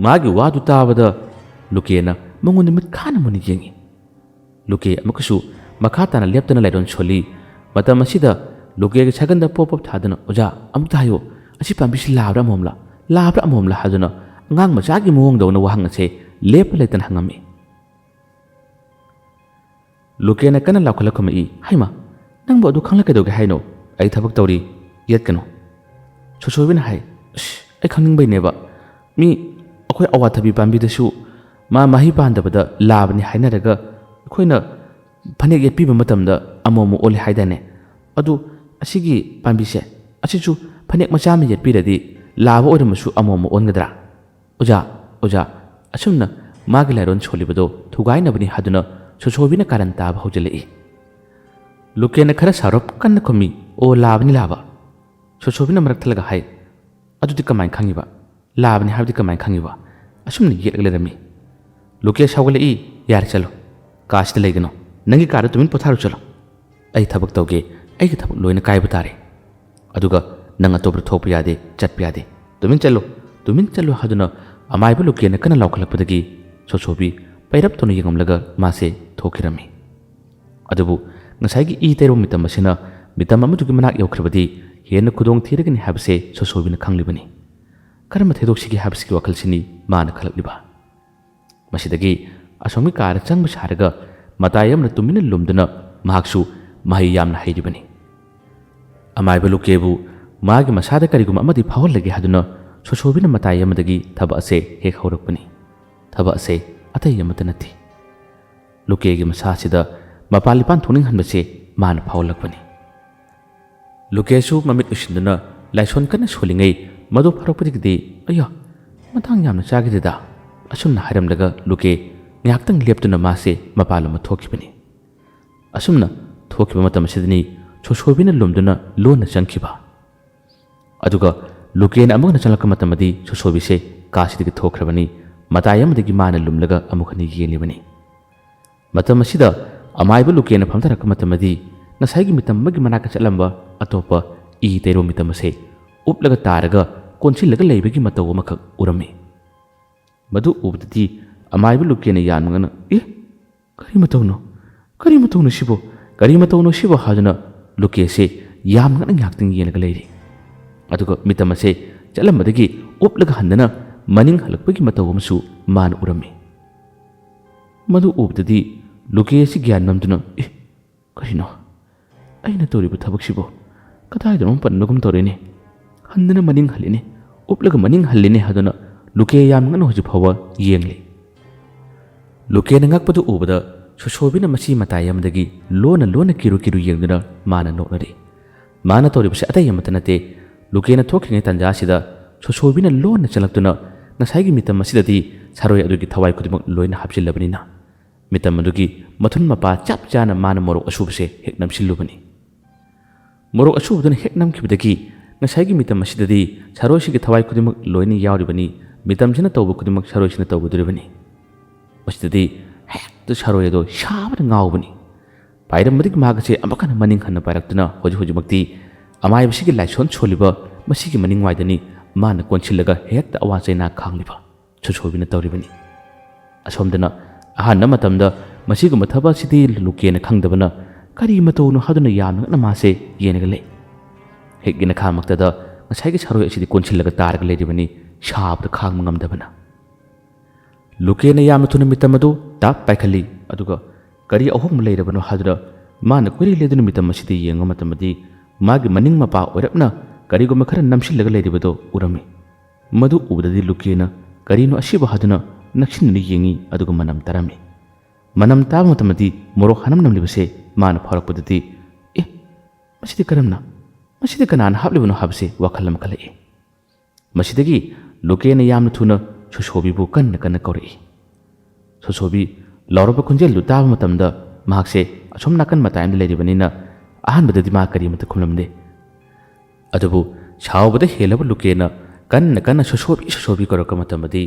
ꯃꯥꯒꯤ ꯋꯥꯗꯨ ꯇꯥꯕꯗ ꯂꯨꯀꯦꯅ ꯃꯉꯣꯟꯗ ꯃꯤꯠ ꯈꯥꯅ ꯃꯨꯟꯅ ꯌꯦꯡꯉꯤ꯫ ꯂꯨꯀꯦ ꯑꯃꯨꯛꯀꯁꯨ ꯃꯈꯥ ꯇꯥꯅ ꯂꯦꯞꯇꯅ ꯂꯥꯏꯔꯣꯟ ꯁꯣꯜꯂꯤ꯫ ꯃꯇꯝ ꯑꯁꯤꯗ ꯂꯨꯀꯦꯒꯤ ꯁꯥꯒꯟꯗ ꯄꯣꯞ ꯄꯣꯞ ꯊꯥꯗꯨꯅ, "ꯑꯣꯖꯥ, ꯑꯃꯨꯛꯇ ꯍꯥꯏꯌꯨ, ꯑꯁꯤ ꯄꯥꯝꯕꯤꯁꯤ ꯂꯥꯕ꯭ꯔꯥ ꯑꯃꯣꯝꯂꯥ? ꯂꯥꯕ꯭ꯔꯥ ꯑꯃꯣꯝꯂꯥ?" ꯍꯥꯏꯗꯨꯅ ꯑꯉꯥꯡ ꯃꯆꯥꯒꯤ ꯃꯑꯣꯡꯗꯧꯅ ꯋꯥꯍꯪ ꯑꯁꯦ ꯂꯦꯞꯄ ꯂꯩꯇꯅ ꯍꯪꯉꯝꯃꯤ꯫ ꯂꯨꯀꯦꯅ ꯀꯟꯅ ꯂꯥꯎꯈꯠꯂ ꯈꯨꯝꯃꯛꯏ, "ꯍꯩꯃꯥ, ꯅꯪꯕꯨ ꯑꯗꯨ ꯈꯪꯂ ꯀꯩꯗꯧꯒꯦ ꯍꯥꯏꯅꯣ? ꯑꯩ ꯊꯕꯛ ꯇꯧꯔꯤ, ꯌꯦꯠꯀꯅꯨ"꯫ ꯁꯣꯁꯣꯕꯤꯅ ꯍꯥꯏ, "ꯑꯁ, ꯑꯩ ꯈꯪꯅꯤꯡꯕꯩꯅꯦꯕ꯫ ꯃꯤ ꯑꯩꯈꯣꯏ ꯑꯋꯥꯊꯕꯤ ꯄꯥꯝꯕꯤꯗꯁꯨ ꯃꯥ ꯃꯍꯩ ꯄꯥꯟꯗꯕꯗ ꯂꯥꯕꯅꯤ ꯍꯥꯏꯅꯔꯒ ꯑꯩꯈꯣꯏꯅ ꯐꯅꯦꯛ ꯌꯦꯠꯄꯤꯕ ꯃꯇꯝꯗ ꯑꯃꯨꯛ ꯑꯃꯨꯛ ꯑꯣꯜꯂꯦ ꯍꯥꯏꯗꯥꯏꯅꯦ? ꯑꯗꯨ ꯑꯁꯤꯒꯤ ꯄꯥꯝꯕꯤꯁꯦ, ꯑꯁꯤꯁꯨ ꯐꯅꯦꯛ ꯃꯆꯥ ꯑꯃ ꯌꯦꯠꯄꯤꯔꯗꯤ ꯂꯥꯕ ꯑꯣꯏꯔꯝꯃꯁꯨ ꯑꯃꯨꯛ ꯑꯃꯨꯛ ꯑꯣꯟꯒꯗ꯭ꯔꯥ? ꯑꯣꯖꯥ, ꯑꯣꯖꯥ, ꯑꯁꯨꯝꯅ ꯃꯥꯒꯤ ꯂꯥꯏꯔꯣꯟ ꯁꯣꯜꯂꯤꯕꯗꯣ ꯊꯨꯒꯥꯏꯅꯕꯅꯤ ꯍꯥꯏꯗꯨꯅ ꯁꯣꯁꯣꯕꯤꯅ ꯀꯥꯔꯟ ꯇꯥꯕ ꯍꯧꯖꯤꯜꯂꯛꯏ꯫ ꯂꯨꯀꯦꯅ ꯈꯔ ꯁꯥꯎꯔꯞ ꯀꯟꯅ ꯈꯨꯝꯃꯤ, "ꯑꯣ, ꯂꯥꯕꯅꯤ, ꯂꯥꯕ"꯫ ꯁꯣꯁꯣꯕꯤꯅ ꯃꯔꯛ ꯊꯠꯂꯒ ꯍꯥꯏ, "ꯑꯗꯨꯗꯤ ꯀꯃꯥꯏꯅ ꯈꯪꯉꯤꯕ? ꯂꯥꯕꯅꯤ ꯍꯥꯏꯕꯗꯤ ꯀꯃꯥꯏꯅ ꯈꯪꯉꯤꯕ?" ꯑꯁꯨꯝꯅ ꯌꯦꯠꯂꯒ ꯂꯩꯔꯝꯃꯤ꯫ ꯂꯨꯀꯦ ꯁꯥꯎꯒꯠꯂꯛꯏ, "ꯌꯥꯔꯦ, ꯆꯠꯂꯣ, ꯀꯥꯁꯤꯗ ꯂꯩꯒꯅꯨ, ꯅꯪꯒꯤ ꯀꯥꯗ ꯇꯨꯃꯤꯟ ꯄꯣꯊꯥꯔꯨ ꯆꯠꯂꯣ꯫ ꯑꯩ ꯊꯕꯛ ꯇꯧꯒꯦ, ꯑꯩꯒꯤ ꯊꯕꯛ ꯂꯣꯏꯅ ꯀꯥꯏꯕ ꯇꯥꯔꯦ꯫ ꯑꯗꯨꯒ ꯅꯪ ꯑꯇꯣꯞꯄꯗ ꯊꯣꯛꯄ ꯌꯥꯗꯦ, ꯆꯠꯄ ꯌꯥꯗꯦ꯫ ꯇꯨꯃꯤꯟ ꯆꯠꯂꯨ, ꯇꯨꯃꯤꯟ ꯆꯠꯂꯨ" ꯍꯥꯏꯗꯨꯅ ꯑꯃꯥꯏꯕ ꯂꯨꯀꯦꯅ ꯀꯟꯅ ꯂꯥꯎꯈꯠꯂꯛꯄꯗꯒꯤ ꯁꯣꯁꯣꯕꯤ ꯄꯩꯔꯞ ꯇꯧꯅ ꯌꯦꯡꯉꯝꯂꯒ ꯃꯥꯁꯦ ꯊꯣꯛꯈꯤꯔꯝꯃꯤ꯫ ꯑꯗꯨꯕꯨ ꯉꯁꯥꯏꯒꯤ ꯏ ꯇꯩꯔꯧ ꯃꯤꯇꯝ ꯑꯁꯤꯅ ꯃꯤꯇꯝ ꯑꯃꯗꯨꯒꯤ ꯃꯅꯥꯛ ꯌꯧꯈ꯭ꯔꯕꯗꯤ ꯍꯦꯟꯅ ꯈꯨꯗꯣꯡ ꯊꯤꯔꯒꯅꯤ ꯍꯥꯏꯕꯁꯦ ꯁꯣꯁꯣꯕꯤꯅ ꯈꯪꯂꯤꯕꯅꯤ꯫ ꯀꯔꯝꯅ ꯊꯩꯗꯣꯛꯁꯤꯒꯦ ꯍꯥꯏꯕꯁꯤꯒꯤ ꯋꯥꯈꯜꯁꯤꯅꯤ ꯃꯥꯅ ꯈꯜꯂꯛꯂꯤꯕ꯫ ꯃꯁꯤꯗꯒꯤ ꯑꯁꯣꯝꯒꯤ ꯀꯥꯗ ꯆꯪꯕ ꯁꯥꯔꯒ ꯃꯇꯥꯏ ꯑꯃꯗ ꯇꯨꯃꯤꯟꯅ ꯂꯨꯝꯗꯨꯅ ꯃꯍꯥꯛꯁꯨ ꯃꯍꯩ ꯌꯥꯝꯅ ꯍꯩꯔꯤꯕꯅꯤ꯫ ꯑꯃꯥꯏꯕ ꯂꯨꯀꯦꯕꯨ ꯃꯥꯒꯤ ꯃꯁꯥꯗ ꯀꯔꯤꯒꯨꯝꯕ ꯑꯃꯗꯤ ꯐꯥꯎꯍꯜꯂꯒꯦ ꯍꯥꯏꯗꯨꯅ ꯁꯣꯁꯣꯕꯤꯅ ꯃꯇꯥꯏ ꯑꯃꯗꯒꯤ ꯊꯕꯛ ꯑꯁꯦ ꯍꯦꯛ ꯍꯧꯔꯛꯄꯅꯤ꯫ ꯊꯕꯛ ꯑꯁꯦ ꯑꯇꯩ ꯑꯃꯠꯇ ꯅꯠꯇꯦ꯫ ꯂꯨꯀꯦꯒꯤ ꯃꯁꯥꯁꯤꯗ ꯃꯄꯥꯟ ꯂꯤꯄꯥꯟ ꯊꯣꯛꯅꯤꯡꯍꯟꯕꯁꯦ ꯃꯥꯅ ꯐꯥꯎꯍꯜꯂꯛꯄꯅꯤ꯫ ꯂꯨꯀꯦꯁꯨ ꯃꯃꯤꯠ ꯎꯏꯁꯤꯟꯗꯨꯅ ꯂꯥꯏꯁꯣꯟ ꯀꯟꯅ ꯁꯣꯜꯂꯤꯉꯩ ꯃꯗꯨ ꯐꯥꯔꯛꯄꯗꯒꯤꯗꯤ, "ꯑꯌꯥ, ꯃꯇꯥꯡ ꯌꯥꯝꯅ ꯆꯥꯈꯤꯗꯦꯗ"꯫ ꯑꯁꯨꯝꯅ ꯍꯥꯏꯔꯝꯂꯒ ꯂꯨꯀꯦ ꯉꯥꯏꯍꯥꯛꯇꯪ ꯂꯦꯞꯇꯨꯅ ꯃꯥꯁꯦ ꯃꯄꯥꯟꯂꯣꯝꯗ ꯊꯣꯛꯈꯤꯕꯅꯤ꯫ ꯑꯁꯨꯝꯅ ꯊꯣꯛꯈꯤꯕ ꯃꯇꯝ ꯑꯁꯤꯗꯅꯤ ꯁꯣꯁꯣꯕꯤꯅ ꯂꯨꯝꯗꯨꯅ ꯂꯣꯟꯅ ꯆꯪꯈꯤꯕ꯫ ꯑꯗꯨꯒ ꯂꯨꯀꯦꯅ ꯑꯃꯨꯛ ꯍꯟꯅ ꯆꯪꯂꯛꯄ ꯃꯇꯝꯗꯗꯤ ꯁꯣꯁꯣꯕꯤꯁꯦ ꯀꯥꯁꯤꯗꯒꯤ ꯊꯣꯛꯈ꯭ꯔꯕꯅꯤ꯫ ꯃꯇꯥꯏ ꯑꯃꯗꯒꯤ ꯃꯥꯅ ꯂꯨꯝꯂꯒ ꯑꯃꯨꯛ ꯍꯟꯅ ꯌꯦꯡꯂꯤꯕꯅꯤ꯫ ꯃꯇꯝ ꯑꯁꯤꯗ ꯑꯃꯥꯏꯕ ꯂꯨꯀꯦꯅ ꯐꯝꯊꯔꯛꯄ ꯃꯇꯝꯗꯗꯤ ꯉꯁꯥꯏꯒꯤ ꯃꯤꯇꯝ ꯑꯃꯒꯤ ꯃꯅꯥꯛꯇ ꯆꯠꯂꯝꯕ ꯑꯇꯣꯞꯄ ꯏ ꯇꯩꯔꯣꯝ ꯃꯤꯇꯝ ꯑꯁꯦ ꯎꯞꯂꯒ ꯇꯥꯔꯒ ꯀꯣꯟꯁꯤꯜꯂꯒ ꯂꯩꯕꯒꯤ ꯃꯇꯧ ꯑꯃꯈꯛ ꯎꯔꯝꯃꯤ꯫ ꯃꯗꯨ ꯎꯕꯗꯗꯤ ꯑꯃꯥꯏꯕ ꯂꯨꯀꯦꯅ ꯌꯥꯝꯅ ꯉꯛꯅ, "ꯑꯦ, ꯀꯔꯤ ꯃꯇꯧꯅꯣ? ꯀꯔꯤ ꯃꯇꯧꯅꯣ ꯁꯤꯕꯣ? ꯀꯔꯤ ꯃꯇꯧꯅꯣ ꯁꯤꯕꯣ?" ꯍꯥꯏꯗꯨꯅ ꯂꯨꯀꯦꯁꯦ ꯌꯥꯝꯅ ꯉꯛꯅ ꯉꯥꯏꯍꯥꯛꯇꯪ ꯌꯦꯡꯂꯒ ꯂꯩꯔꯤ꯫ ꯑꯗꯨꯒ ꯃꯤꯇꯝ ꯑꯁꯦ ꯆꯠꯂꯝꯕꯗꯒꯤ ꯎꯞꯂꯒ ꯍꯟꯗꯅ ꯃꯅꯤꯡ ꯍꯜꯂꯛꯄꯒꯤ ꯃꯇꯧ ꯑꯃꯁꯨ ꯃꯥꯅ ꯎꯔꯝꯃꯤ꯫ ꯃꯗꯨ ꯎꯕꯗꯗꯤ ꯂꯨꯀꯦ ꯑꯁꯤ ꯒ꯭ꯌꯥꯟ ꯃꯝꯗꯨꯅ, "ꯑꯦ, ꯀꯔꯤꯅꯣ? ꯑꯩꯅ ꯇꯧꯔꯤꯕ ꯊꯕꯛꯁꯤꯕꯨ ꯀꯗꯥꯏꯗꯅꯣ ꯄꯟꯕꯒꯨꯝ ꯇꯧꯔꯤꯅꯦ? ꯍꯟꯗꯅ ꯃꯅꯤꯡ ꯍꯜꯂꯤꯅꯦ, ꯎꯞꯂꯒ ꯃꯅꯤꯡ ꯍꯜꯂꯤꯅꯦ" ꯍꯥꯏꯗꯨꯅ ꯂꯨꯀꯦ ꯌꯥꯝ ꯉꯟꯅ ꯍꯧꯖꯤꯛ ꯐꯥꯎꯕ ꯌꯦꯡꯂꯤ꯫ ꯂꯨꯀꯦꯅ ꯉꯛꯄꯗꯨ ꯎꯕꯗ ꯁꯣꯁꯣꯕꯤꯅ ꯃꯁꯤ ꯃꯇꯥꯏ ꯑꯃꯗꯒꯤ ꯂꯣꯟꯅ ꯂꯣꯟꯅ ꯀꯤꯔꯨ ꯀꯤꯔꯨ ꯌꯦꯡꯗꯨꯅ ꯃꯥꯅ ꯅꯣꯛꯅꯔꯤ꯫ ꯃꯥꯅ ꯇꯧꯔꯤꯕꯁꯤ ꯑꯇꯩ ꯑꯃꯠꯇ ꯅꯠꯇꯦ, ꯂꯨꯀꯦꯅ ꯊꯣꯛꯈ꯭ꯔꯤꯉꯩ ꯇꯥꯟꯖꯥ ꯑꯁꯤꯗ ꯁꯣꯁꯣꯕꯤꯅ ꯂꯣꯟꯅ ꯆꯪꯂꯛꯇꯨꯅ ꯉꯁꯥꯏꯒꯤ ꯃꯤꯇꯝ ꯑꯁꯤꯗꯗꯤ ꯁꯥꯔꯣꯏ ꯑꯗꯨꯒꯤ ꯊꯋꯥꯏ ꯈꯨꯗꯤꯡꯃꯛ ꯂꯣꯏꯅ ꯍꯥꯞꯆꯤꯜꯂꯕꯅꯤꯅ, ꯃꯤꯇꯝ ꯑꯗꯨꯒꯤ ꯃꯊꯨꯟ ꯃꯄꯥ ꯆꯞ ꯆꯥꯅ ꯃꯥꯅ ꯃꯣꯔꯣꯛ ꯑꯁꯨꯕꯁꯦ ꯍꯦꯛ ꯅꯝꯁꯤꯜꯂꯨꯕꯅꯤ꯫ ꯃꯣꯔꯣꯛ ꯑꯁꯨꯕꯗꯨꯅ ꯍꯦꯛ ꯅꯝꯈꯤꯕꯗꯒꯤ ꯉꯁꯥꯏꯒꯤ ꯃꯤꯇꯝ ꯑꯁꯤꯗꯗꯤ ꯁꯥꯔꯣꯏꯁꯤꯒꯤ ꯊꯋꯥꯏ ꯈꯨꯗꯤꯡꯃꯛ ꯂꯣꯏꯅ ꯌꯥꯎꯔꯤꯕꯅꯤ꯫ ꯃꯤꯇꯝꯁꯤꯅ ꯇꯧꯕ ꯈꯨꯗꯤꯡꯃꯛ ꯁꯥꯔꯣꯏꯁꯤꯅ ꯇꯧꯒꯗꯧꯔꯤꯕꯅꯤ꯫ ꯃꯁꯤꯗꯗꯤ ꯍꯦꯛꯇ ꯁꯥꯔꯣꯏ ꯑꯗꯣ ꯁꯥꯕꯅ ꯉꯥꯎꯕꯅꯤ꯫ ꯄꯥꯏꯔꯝꯕꯗꯒꯤ ꯃꯍꯥꯛ ꯑꯁꯦ ꯑꯃꯨꯛ ꯍꯟꯅ ꯃꯅꯤꯡ ꯍꯟꯅ ꯄꯥꯏꯔꯛꯇꯨꯅ ꯍꯧꯖꯤꯛ ꯍꯧꯖꯤꯛꯃꯛꯇꯤ ꯑꯃꯥꯏꯕꯁꯤꯒꯤ ꯂꯥꯏꯁꯣꯟ ꯁꯣꯜꯂꯤꯕ ꯃꯁꯤꯒꯤ ꯃꯅꯤꯡꯋꯥꯏꯗꯅꯤ ꯃꯥꯅ ꯀꯣꯟꯁꯤꯜꯂꯒ ꯍꯦꯛꯇ ꯑꯋꯥ ꯆꯩꯅꯥ ꯈꯥꯡꯂꯤꯕ ꯁꯣꯁꯣꯕꯤꯅ ꯇꯧꯔꯤꯕꯅꯤ꯫ ꯑꯁꯣꯝꯗꯅ ꯑꯍꯥꯟꯕ ꯃꯇꯝꯗ ꯃꯁꯤꯒꯨꯝꯕ ꯊꯕꯛ ꯑꯁꯤꯗꯤ ꯂꯨꯀꯦꯅ ꯈꯪꯗꯕꯅ ꯀꯔꯤ ꯃꯇꯧꯅꯣ ꯍꯥꯏꯗꯨꯅ ꯌꯥꯝꯅ ꯉꯛꯅ ꯃꯥꯁꯦ ꯌꯦꯡꯉꯒ ꯂꯩ꯫ ꯍꯦꯛ ꯌꯦꯅꯈꯥꯃꯛꯇꯗ ꯉꯁꯥꯏꯒꯤ ꯁꯥꯔꯣꯏ ꯑꯁꯤꯗꯤ ꯀꯣꯟꯁꯤꯜꯂꯒ ꯇꯥꯔꯒ ꯂꯩꯔꯤꯕꯅꯤ, ꯁꯥꯕꯗ ꯈꯥꯡꯕ ꯉꯝꯗꯕꯅ꯫ ꯂꯨꯀꯦꯅ ꯌꯥꯝꯅ ꯊꯨꯅ ꯃꯤꯇꯝ ꯑꯗꯨ ꯇꯥꯞ ꯄꯥꯏꯈꯠꯂꯤ, ꯑꯗꯨꯒ ꯀꯔꯤ ꯑꯍꯣꯡꯕ ꯂꯩꯔꯕꯅꯣ ꯍꯥꯏꯗꯨꯅ ꯃꯥꯅ ꯀꯣꯏꯔꯦ ꯂꯦꯗꯨꯅ ꯃꯤꯇꯝ ꯑꯁꯤꯗ ꯌꯦꯡꯕ ꯃꯇꯝꯗꯗꯤ ꯃꯥꯒꯤ ꯃꯅꯤꯡ ꯃꯄꯥ ꯑꯣꯏꯔꯞꯅ ꯀꯔꯤꯒꯨꯝꯕ ꯈꯔ ꯅꯝꯁꯤꯜꯂꯒ ꯂꯩꯔꯤꯕꯗꯨ ꯎꯔꯝꯃꯤ꯫ ꯃꯗꯨ ꯎꯕꯗꯗꯤ ꯂꯨꯀꯦꯅ ꯀꯔꯤꯅꯣ ꯑꯁꯤꯕꯨ ꯍꯥꯏꯗꯨꯅ ꯅꯛꯁꯤꯟꯗꯨꯅ ꯌꯦꯡꯉꯤ, ꯑꯗꯨꯒ ꯃꯅꯝ ꯇꯥꯔꯝꯃꯤ꯫ ꯃꯅꯝ ꯇꯥꯕ ꯃꯇꯝꯗꯗꯤ ꯃꯣꯔꯣꯛ ꯍꯅꯝ ꯅꯝꯂꯤꯕꯁꯦ ꯃꯥꯅ ꯐꯥꯎꯔꯛꯄꯗꯗꯤ, "ꯑꯦ, ꯃꯁꯤꯗꯤ ꯀꯔꯝꯅ? ꯃꯁꯤꯗꯤ ꯀꯅꯥꯅ ꯍꯥꯞꯂꯤꯕꯅꯣ?" ꯍꯥꯏꯕꯁꯦ ꯋꯥꯈꯜ ꯑꯃ ꯈꯜꯂꯛꯏ꯫ ꯃꯁꯤꯗꯒꯤ ꯂꯨꯀꯦꯅ ꯌꯥꯝꯅ ꯊꯨꯅ ꯁꯣꯁꯣꯕꯤꯕꯨ ꯀꯟꯅ ꯀꯟꯅ ꯀꯧꯔꯛꯏ꯫ ꯁꯣꯁꯣꯕꯤ ꯂꯥꯎꯔꯕ ꯈꯣꯟꯖꯦꯜꯗꯨ ꯇꯥꯕ ꯃꯇꯝꯗ ꯃꯍꯥꯛꯁꯦ ꯑꯁꯣꯝ ꯅꯥꯀꯟ ꯃꯇꯥꯏ ꯑꯃꯗ ꯂꯩꯔꯤꯕꯅꯤꯅ ꯑꯍꯥꯟꯕꯗꯗꯤ ꯃꯥ ꯀꯔꯤꯃꯠꯇ ꯈꯨꯝꯂꯝꯗꯦ꯫ ꯑꯗꯨꯕꯨ ꯁꯥꯎꯕꯗ ꯍꯦꯜꯂꯕ ꯂꯨꯀꯦꯅ ꯀꯟꯅ ꯀꯟꯅ "ꯁꯣꯁꯣꯕꯤ, ꯁꯣꯁꯣꯕꯤ" ꯀꯧꯔꯛꯄ ꯃꯇꯝꯗꯗꯤ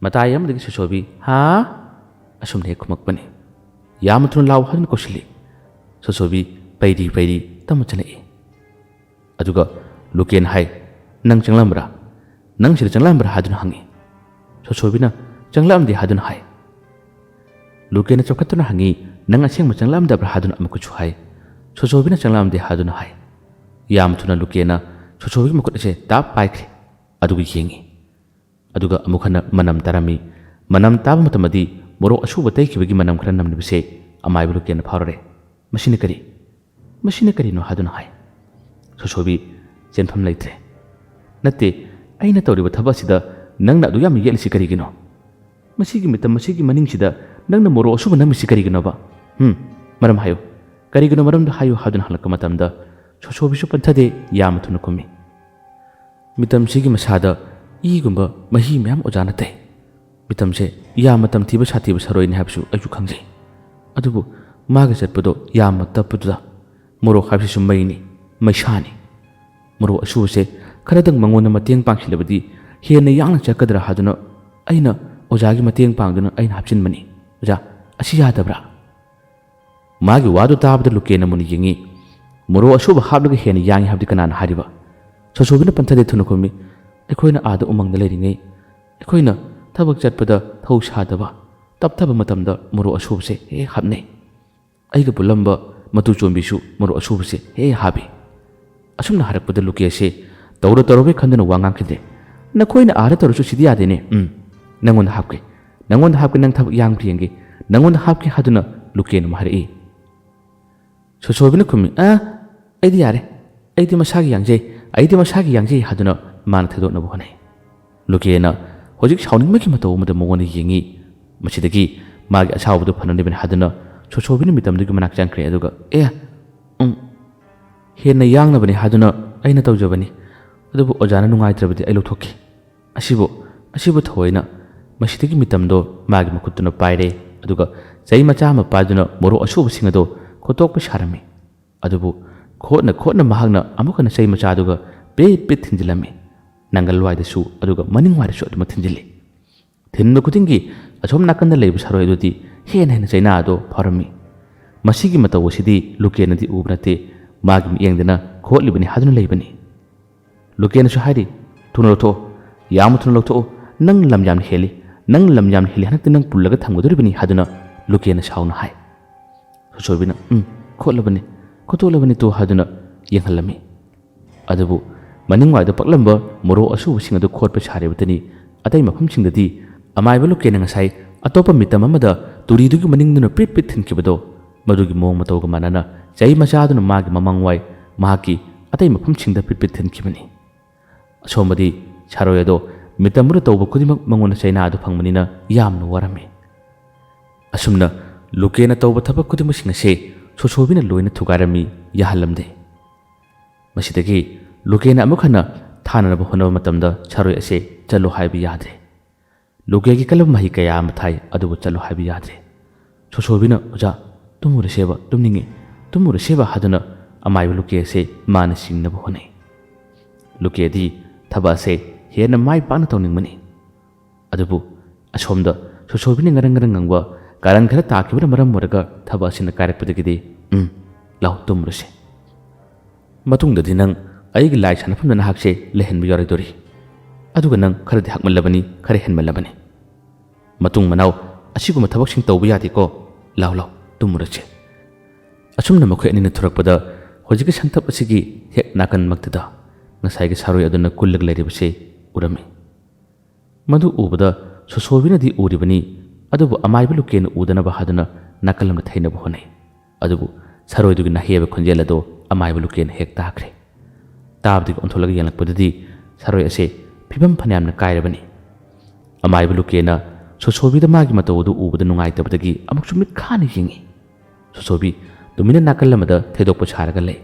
ꯃꯇꯥꯏ ꯑꯃꯗꯒꯤ ꯁꯣꯁꯣꯕꯤ "ꯍꯥ?" ꯑꯁꯨꯝꯅ ꯍꯦꯛ ꯈꯨꯝꯃꯛꯄꯅꯤ꯫ ꯌꯥꯝꯅ ꯊꯨꯅ ꯂꯥꯎ ꯍꯥꯏꯗꯨꯅ ꯀꯧꯁꯤꯜꯂꯤ꯫ ꯁꯣꯁꯣꯕꯤ ꯄꯩꯔꯤ ꯄꯩꯔꯤ ꯇꯞꯅ ꯆꯪꯂꯛꯏ꯫ ꯑꯗꯨꯒ ꯂꯨꯀꯦꯅ ꯍꯥꯏ, "ꯅꯪ ꯆꯪꯂꯝꯕ꯭ꯔꯥ? ꯅꯪ ꯁꯤꯗ ꯆꯪꯂꯝꯕ꯭ꯔꯥ?" ꯍꯥꯏꯗꯨꯅ ꯍꯪꯉꯤ꯫ ꯁꯣꯁꯣꯕꯤꯅ "ꯆꯪꯂꯛꯑꯝꯗꯦ" ꯍꯥꯏꯗꯨꯅ ꯍꯥꯏ꯫ ꯂꯨꯀꯦꯅ ꯆꯥꯎꯈꯠꯇꯨꯅ ꯍꯪꯉꯤ, "ꯅꯪ ꯑꯁꯦꯡꯕ ꯆꯪꯂꯛꯑꯝꯗꯕ꯭ꯔꯥ?" ꯍꯥꯏꯗꯨꯅ ꯑꯃꯨꯛꯀꯁꯨ ꯍꯥꯏ꯫ ꯁꯣꯁꯣꯕꯤꯅ "ꯆꯪꯂꯛꯑꯝꯗꯦ" ꯍꯥꯏꯗꯨꯅ ꯍꯥꯏ꯫ ꯌꯥꯝ ꯊꯨꯅ ꯂꯨꯀꯦꯅ ꯁꯣꯁꯣꯕꯤꯒꯤ ꯃꯈꯨꯠ ꯑꯁꯦ ꯇꯥꯞ ꯄꯥꯏꯈ꯭ꯔꯦ꯫ ꯑꯗꯨꯒ ꯌꯦꯡꯉꯤ꯫ ꯑꯗꯨꯒ ꯑꯃꯨꯛ ꯍꯟꯅ ꯃꯅꯝ ꯇꯥꯔꯝꯃꯤ꯫ ꯃꯅꯝ ꯇꯥꯕ ꯃꯇꯝꯗꯗꯤ ꯃꯣꯔꯣꯛ ꯑꯁꯨꯕ ꯇꯩꯈꯤꯕꯒꯤ ꯃꯅꯝ ꯈꯔ ꯅꯝꯂꯤꯕꯁꯦ ꯑꯃꯥꯏꯕ ꯂꯨꯀꯦꯅ ꯐꯥꯎꯔꯔꯦ꯫ "ꯃꯁꯤꯅ ꯀꯔꯤ? ꯃꯁꯤꯅ ꯀꯔꯤꯅꯣ?" ꯍꯥꯏꯗꯨꯅ ꯍꯥꯏ꯫ ꯁꯣꯁꯣꯕꯤ ꯆꯦꯟꯐꯝ ꯂꯩꯇ꯭ꯔꯦ꯫ "ꯅꯠꯇꯦ, ꯑꯩꯅ ꯇꯧꯔꯤꯕ ꯊꯕꯛ ꯑꯁꯤꯗ ꯅꯪꯅ ꯑꯗꯨ ꯌꯥꯝꯅ ꯌꯦꯠꯂꯤꯁꯤ ꯀꯔꯤꯒꯤꯅꯣ? ꯃꯁꯤꯒꯤ ꯃꯇꯝ ꯑꯁꯤꯒꯤ ꯃꯅꯤꯡꯁꯤꯗ "ꯅꯪꯅ ꯃꯣꯔꯣꯛ ꯑꯁꯨꯕ ꯅꯝꯃꯤꯁꯤ ꯀꯔꯤꯒꯤꯅꯣꯕ? ꯍꯨꯝ, ꯃꯔꯝ ꯍꯥꯏꯌꯨ꯫ ꯀꯔꯤꯒꯤꯅꯣ ꯃꯔꯝꯗꯣ ꯍꯥꯏꯌꯨ?" ꯍꯥꯏꯗꯨꯅ ꯍꯜꯂꯛꯄ ꯃꯇꯝꯗ ꯁꯣꯁꯣꯕꯤꯁꯨ ꯄꯟꯊꯗꯦ, ꯌꯥꯝꯅ ꯊꯨꯅ ꯈꯨꯝꯃꯤ꯫ ꯃꯤꯇꯝꯁꯤꯒꯤ ꯃꯁꯥꯗ ꯏꯒꯨꯝꯕ ꯃꯍꯤ ꯃꯌꯥꯝ ꯑꯣꯖꯥꯅ ꯇꯩ꯫ ꯃꯤꯇꯝꯁꯦ ꯌꯥꯝꯅ ꯇꯝꯊꯤꯕ ꯁꯥꯊꯤꯕ ꯁꯔꯣꯏꯅꯤ ꯍꯥꯏꯕꯁꯨ ꯑꯩꯁꯨ ꯈꯪꯖꯩ꯫ ꯑꯗꯨꯕꯨ ꯃꯥꯒ ꯆꯠꯄꯗꯣ ꯌꯥꯝꯅ ꯇꯞꯄꯗꯨꯗ ꯃꯣꯔꯣꯛ ꯍꯥꯏꯕꯁꯤꯁꯨ ꯃꯩꯅꯤ, ꯃꯩꯁꯥꯅꯤ꯫ ꯃꯣꯔꯣꯛ ꯑꯁꯨꯕꯁꯦ ꯈꯔꯗꯪ ꯃꯉꯣꯟꯗ ꯃꯇꯦꯡ ꯄꯥꯡꯁꯤꯜꯂꯕꯗꯤ ꯍꯦꯟꯅ ꯌꯥꯡꯅ ꯆꯠꯀꯗ꯭ꯔꯥ ꯍꯥꯏꯗꯨꯅ ꯑꯩꯅ ꯑꯣꯖꯥꯒꯤ ꯃꯇꯦꯡ ꯄꯥꯡꯗꯨꯅ ꯑꯩꯅ ꯍꯥꯞꯆꯤꯟꯕꯅꯤ꯫ ꯑꯣꯖꯥ, ꯑꯁꯤ ꯌꯥꯗꯕ꯭ꯔꯥ? ꯃꯥꯒꯤ ꯋꯥꯗꯨ ꯇꯥꯕꯗ ꯂꯨꯀꯦꯅ ꯃꯨꯟꯅ ꯌꯦꯡꯉꯤ꯫ "ꯃꯣꯔꯣꯛ ꯑꯁꯨꯕ ꯍꯥꯞꯂꯒ ꯍꯦꯟꯅ ꯌꯥꯡꯉꯤ ꯍꯥꯏꯕꯗꯤ ꯀꯅꯥꯅ ꯍꯥꯏꯔꯤꯕ?" ꯁꯣꯁꯣꯕꯤꯅ ꯄꯟꯊꯗꯦ ꯊꯨꯅ ꯈꯨꯝꯃꯤ꯫ "ꯑꯩꯈꯣꯏꯅ ꯑꯥꯗ ꯎꯃꯪꯗ ꯂꯩꯔꯤꯉꯩ, ꯑꯩꯈꯣꯏꯅ ꯊꯕꯛ ꯆꯠꯄꯗ ꯊꯧ ꯁꯥꯗꯕ, ꯇꯞꯊꯕ ꯃꯇꯝꯗ ꯃꯣꯔꯣꯛ ꯑꯁꯨꯕꯁꯦ ꯍꯦꯛ ꯍꯦꯛ ꯍꯥꯞꯅꯩ꯫ ꯑꯩꯒ ꯄꯨꯜꯂꯝꯕ ꯃꯇꯨ ꯆꯣꯝꯕꯤꯁꯨ ꯃꯣꯔꯣꯛ ꯑꯁꯨꯕꯁꯦ ꯍꯦꯛ ꯍꯦꯛ ꯍꯥꯞꯄꯤ꯫" ꯑꯁꯨꯝꯅ ꯍꯥꯏꯔꯛꯄꯗ ꯂꯨꯀꯦꯁꯦ ꯇꯧꯔ ꯇꯧꯔꯕꯩ ꯈꯟꯗꯨꯅ ꯋꯥ ꯉꯥꯡꯈꯤꯗꯦ꯫ "ꯅꯈꯣꯏꯅ ꯑꯥꯗ ꯇꯧꯔꯁꯨ ꯁꯤꯗꯤ ꯌꯥꯗꯦꯅꯦ꯫ ꯎꯝ, ꯅꯪꯉꯣꯟꯗ ꯍꯥꯞꯀꯦ, ꯅꯪꯉꯣꯟꯗ ꯍꯥꯞꯀꯦ, ꯅꯪ ꯊꯕꯛ ꯌꯥꯡꯕ꯭ꯔꯥ ꯌꯦꯡꯒꯦ, ꯅꯪꯉꯣꯟꯗ ꯍꯥꯞꯀꯦ" ꯍꯥꯏꯗꯨꯅ ꯂꯨꯀꯦꯅ ꯑꯃꯨꯛ ꯍꯥꯏꯔꯛꯏ꯫ ꯁꯣꯁꯣꯕꯤꯅ ꯈꯨꯝꯃꯤ, "ꯑ, ꯑꯩꯗꯤ ꯌꯥꯔꯦ, ꯑꯩꯗꯤ ꯃꯁꯥꯒꯤ ꯌꯥꯡꯖꯩ, ꯑꯩꯗꯤ ꯃꯁꯥꯒꯤ ꯌꯥꯡꯖꯩ" ꯍꯥꯏꯗꯨꯅ ꯃꯥꯅ ꯊꯦꯗꯣꯛꯅꯕ ꯍꯣꯠꯅꯩ꯫ ꯂꯨꯀꯦꯅ ꯍꯧꯖꯤꯛ ꯁꯥꯎꯅꯤꯡꯕꯒꯤ ꯃꯇꯧ ꯑꯃꯗ ꯃꯉꯣꯟꯗ ꯌꯦꯡꯉꯤ꯫ ꯃꯁꯤꯗꯒꯤ ꯃꯥꯒꯤ ꯑꯁꯥꯎꯕꯗꯨ ꯐꯅꯅꯕꯅꯤ ꯍꯥꯏꯗꯨꯅ ꯁꯣꯁꯣꯕꯤꯅ ꯃꯤꯇꯝꯗꯨꯒꯤ ꯃꯅꯥꯛ ꯆꯪꯈ꯭ꯔꯦ꯫ ꯑꯗꯨꯒ, "ꯑꯦ, ꯎꯝ, ꯍꯦꯟꯅ ꯌꯥꯡꯅꯕꯅꯤ ꯍꯥꯏꯗꯨꯅ ꯑꯩꯅ ꯇꯧꯖꯕꯅꯤ꯫ ꯑꯗꯨꯕꯨ ꯑꯣꯖꯥꯅ ꯅꯨꯡꯉꯥꯏꯇ꯭ꯔꯕꯗꯤ ꯑꯩ ꯂꯧꯊꯣꯛꯈꯤ꯫ ꯑꯁꯤꯕꯨ, ꯑꯁꯤꯕꯨ ꯊꯑꯣꯏꯅ" ꯃꯁꯤꯗꯒꯤ ꯃꯤꯇꯝꯗꯣ ꯃꯥꯒꯤ ꯃꯈꯨꯠꯇꯨꯅ ꯄꯥꯏꯔꯦ꯫ ꯑꯗꯨꯒ ꯆꯩ ꯃꯆꯥ ꯑꯃ ꯄꯥꯏꯗꯨꯅ ꯃꯣꯔꯣꯛ ꯑꯁꯨꯕꯁꯤꯡ ꯑꯗꯣ ꯈꯣꯠꯇꯣꯛꯄ ꯁꯥꯔꯝꯃꯤ꯫ ꯑꯗꯨꯕꯨ ꯈꯣꯠꯅ ꯈꯣꯠꯅ ꯃꯍꯥꯛꯅ ꯑꯃꯨꯛ ꯍꯟꯅ ꯆꯩ ꯃꯆꯥꯗꯨꯒ ꯄꯤꯠ ꯄꯤꯠ ꯊꯤꯟꯖꯤꯜꯂꯝꯃꯤ꯫ ꯅꯪꯒꯜ ꯋꯥꯏꯗꯁꯨ ꯑꯗꯨꯒ ꯃꯅꯤꯡ ꯋꯥꯏꯗꯁꯨ ꯑꯗꯨꯃꯛ ꯊꯤꯟꯖꯤꯜꯂꯤ꯫ ꯊꯤꯟꯕ ꯈꯨꯗꯤꯡꯒꯤ ꯑꯁꯣꯝ ꯅꯥꯀꯟꯗ ꯂꯩꯕ ꯁꯔꯣꯏ ꯑꯗꯨꯗꯤ ꯍꯦꯟꯅ ꯍꯦꯟꯅ ꯆꯩꯅꯥ ꯑꯗꯣ ꯐꯥꯎꯔꯝꯃꯤ꯫ ꯃꯁꯤꯒꯤ ꯃꯇꯧ ꯑꯁꯤꯗꯤ ꯂꯨꯀꯦꯅꯗꯤ ꯎꯕ ꯅꯠꯇꯦ, ꯃꯥꯒꯤ ꯃꯤꯠꯌꯦꯡꯗꯅ ꯈꯣꯠꯂꯤꯕꯅꯤ ꯍꯥꯏꯗꯨꯅ ꯂꯩꯕꯅꯤ꯫ ꯂꯨꯀꯦꯅꯁꯨ ꯍꯥꯏꯔꯤ, "ꯊꯨꯅ ꯂꯧꯊꯣꯛꯑꯣ, ꯌꯥꯝꯅ ꯊꯨꯅ ꯂꯧꯊꯣꯛꯑꯣ, ꯅꯪ ꯂꯝ ꯌꯥꯝꯅ ꯍꯦꯜꯂꯤ, ꯅꯪ ꯂꯝ ꯌꯥꯝꯅ ꯍꯦꯜꯂꯤ, ꯍꯟꯗꯛꯇꯤ ꯅꯪ ꯄꯨꯜꯂꯒ ꯊꯝꯒꯗꯧꯔꯤꯕꯅꯤ" ꯍꯥꯏꯗꯨꯅ ꯂꯨꯀꯦꯅ ꯁꯥꯎꯅ ꯍꯥꯏ꯫ ꯁꯣꯁꯣꯕꯤꯅ, "ꯎꯝ, ꯈꯣꯠꯂꯕꯅꯤ, ꯈꯣꯠꯇꯣꯛꯂꯕꯅꯤ ꯇꯣ" ꯍꯥꯏꯗꯨꯅ ꯌꯦꯡꯍꯜꯂꯝꯃꯤ꯫ ꯑꯗꯨꯕꯨ ꯃꯅꯤꯡꯋꯥꯏꯗ ꯄꯛꯂꯝꯕ ꯃꯣꯔꯣꯛ ꯑꯁꯨꯕꯁꯤꯡ ꯑꯗꯨ ꯈꯣꯠꯄ ꯁꯥꯔꯤꯕꯇꯅꯤ꯫ ꯑꯇꯩ ꯃꯐꯝꯁꯤꯡꯗꯗꯤ ꯑꯃꯥꯏꯕ ꯂꯨꯀꯦꯅ ꯉꯁꯥꯏ ꯑꯇꯣꯞꯄ ꯃꯤꯇꯝ ꯑꯃꯗ ꯇꯨꯔꯤꯗꯨꯒꯤ ꯃꯅꯤꯡꯗꯨꯅ ꯄ꯭ꯔꯤꯠ ꯄ꯭ꯔꯤꯠ ꯊꯤꯟꯈꯤꯕꯗꯣ, ꯃꯗꯨꯒꯤ ꯃꯑꯣꯡ ꯃꯇꯧꯒ ꯃꯥꯟꯅꯅ ꯆꯩ ꯃꯆꯥꯗꯨꯅ ꯃꯥꯒꯤ ꯃꯃꯥꯡꯋꯥꯏ ꯃꯍꯥꯛꯀꯤ ꯑꯇꯩ ꯃꯐꯝꯁꯤꯡꯗ ꯄ꯭ꯔꯤꯠ ꯄ꯭ꯔꯤꯠ ꯊꯤꯟꯈꯤꯕꯅꯤ꯫ ꯑꯁꯣꯝꯕꯗꯤ ꯁꯥꯔꯣꯏ ꯑꯗꯣ ꯃꯤꯇꯝ ꯑꯗꯨꯗ ꯇꯧꯕ ꯈꯨꯗꯤꯡꯃꯛ ꯃꯉꯣꯟꯗ ꯆꯩꯅꯥ ꯑꯗꯨ ꯐꯪꯕꯅꯤꯅ ꯌꯥꯝꯅ ꯋꯥꯔꯝꯃꯤ꯫ ꯑꯁꯨꯝꯅ ꯂꯨꯀꯦꯅ ꯇꯧꯕ ꯊꯕꯛ ꯈꯨꯗꯤꯡꯃꯛꯁꯤꯡ ꯑꯁꯦ ꯁꯣꯁꯣꯕꯤꯅ ꯂꯣꯏꯅ ꯊꯨꯒꯥꯏꯔꯝꯃꯤ, ꯌꯥꯍꯜꯂꯝꯗꯦ꯫ ꯃꯁꯤꯗꯒꯤ ꯂꯨꯀꯦꯅ ꯑꯃꯨꯛ ꯍꯟꯅ ꯊꯥꯅꯅꯕ ꯍꯣꯠꯅꯕ ꯃꯇꯝꯗ ꯁꯥꯔꯣꯏ ꯑꯁꯦ ꯆꯠꯂꯣ ꯍꯥꯏꯕ ꯌꯥꯗ꯭ꯔꯦ꯫ ꯂꯨꯀꯦꯒꯤ ꯀꯜꯂꯕ ꯃꯍꯩ ꯀꯌꯥ ꯑꯃ ꯊꯥꯏ, ꯑꯗꯨꯕꯨ ꯆꯠꯂꯣ ꯍꯥꯏꯕ ꯌꯥꯗ꯭ꯔꯦ꯫ ꯁꯣꯁꯣꯕꯤꯅ, "ꯑꯣꯖꯥ, ꯇꯨꯝꯃꯨꯔꯁꯦꯕ, ꯇꯨꯝꯅꯤꯡꯉꯤ, ꯇꯨꯝꯃꯨꯔꯁꯦꯕ" ꯍꯥꯏꯗꯨꯅ ꯑꯃꯥꯏꯕ ꯂꯨꯀꯦ ꯑꯁꯦ ꯃꯥꯅ ꯆꯤꯡꯅꯕ ꯍꯣꯠꯅꯩ꯫ ꯂꯨꯀꯦꯗꯤ ꯊꯕꯛ ꯑꯁꯦ ꯍꯦꯟꯅ ꯃꯥꯏ ꯄꯥꯛꯅ ꯇꯧꯅꯤꯡꯕꯅꯤ꯫ ꯑꯗꯨꯕꯨ ꯑꯁꯣꯝꯗ ꯁꯣꯁꯣꯕꯤꯅ ꯉꯔꯪ ꯉꯔꯪ ꯉꯪꯕ ꯀꯥꯔꯟ ꯈꯔ ꯇꯥꯈꯤꯕꯅ ꯃꯔꯝ ꯑꯣꯏꯔꯒ ꯊꯕꯛ ꯑꯁꯤꯅ ꯀꯥꯏꯔꯛꯄꯗꯒꯤꯗꯤ, "ꯎꯝ, ꯂꯥꯎ, ꯇꯨꯝꯃꯨꯔꯁꯦ꯫ ꯃꯇꯨꯡꯗꯗꯤ ꯅꯪ ꯑꯩꯒꯤ ꯂꯥꯏ ꯁꯥꯟꯅꯐꯝꯗ ꯅꯍꯥꯛꯁꯦ ꯂꯩꯍꯟꯕ ꯌꯥꯔꯣꯏꯗꯣꯔꯤ꯫ ꯑꯗꯨꯒ ꯅꯪ ꯈꯔꯗꯤ ꯍꯛꯃꯜꯂꯕꯅꯤ, ꯈꯔ ꯍꯦꯟꯃꯜꯂꯕꯅꯤ꯫ ꯃꯇꯨꯡ ꯃꯅꯥꯎ ꯑꯁꯤꯒꯨꯝꯕ ꯊꯕꯛꯁꯤꯡ ꯇꯧꯕ ꯌꯥꯗꯦꯀꯣ꯫ ꯂꯥꯎ, ꯂꯥꯎ, ꯇꯨꯝꯃꯨꯔꯁꯦ"꯫ ꯑꯁꯨꯝꯅ ꯃꯈꯣꯏ ꯑꯅꯤꯅ ꯊꯨꯔꯛꯄꯗ ꯍꯧꯖꯤꯛꯀꯤ ꯁꯪꯊꯞ ꯑꯁꯤꯒꯤ ꯍꯦꯛ ꯅꯥꯀꯟꯃꯛꯇꯗ ꯉꯁꯥꯏꯒꯤ ꯁꯥꯔꯣꯏ ꯑꯗꯨꯅ ꯀꯨꯜꯂꯒ ꯂꯩꯔꯤꯕꯁꯤ ꯎꯔꯝꯃꯤ꯫ ꯃꯗꯨ ꯎꯕꯗ ꯁꯣꯁꯣꯕꯤꯅꯗꯤ ꯎꯔꯤꯕꯅꯤ, ꯑꯗꯨꯕꯨ ꯑꯃꯥꯏꯕ ꯂꯨꯀꯦꯅ ꯎꯗꯅꯕ ꯍꯥꯏꯗꯨꯅ ꯅꯥꯀꯜ ꯑꯃꯗ ꯊꯩꯅꯕ ꯍꯣꯠꯅꯩ꯫ ꯑꯗꯨꯕꯨ ꯁꯥꯔꯣꯏꯗꯨꯒꯤ ꯅꯥꯍꯦꯕ ꯈꯣꯟꯖꯦꯜ ꯑꯗꯨ ꯑꯃꯥꯏꯕ ꯂꯨꯀꯦꯅ ꯍꯦꯛ ꯇꯥꯈ꯭ꯔꯦ꯫ ꯇꯥꯕꯗꯒꯤ ꯑꯣꯟꯊꯣꯛꯂꯒ ꯌꯦꯡꯂꯛꯄꯗꯗꯤ ꯁꯥꯔꯣꯏ ꯑꯁꯦ ꯐꯤꯕꯝ ꯐꯅꯌꯥꯝꯅ ꯀꯥꯏꯔꯕꯅꯤ꯫ ꯑꯃꯥꯏꯕ ꯂꯨꯀꯦꯅ ꯁꯣꯁꯣꯕꯤꯗ ꯃꯥꯒꯤ ꯃꯇꯧ ꯑꯗꯨ ꯎꯕꯗ ꯅꯨꯡꯉꯥꯏꯇꯕꯗꯒꯤ ꯑꯃꯨꯛꯁꯨ ꯃꯤꯠ ꯈꯥꯅ ꯌꯦꯡꯉꯤ꯫ ꯁꯣꯁꯣꯕꯤ ꯇꯨꯃꯤꯟꯅ ꯅꯥꯀꯜ ꯑꯃꯗ ꯊꯩꯗꯣꯛꯄ ꯁꯥꯔꯒ ꯂꯩ꯫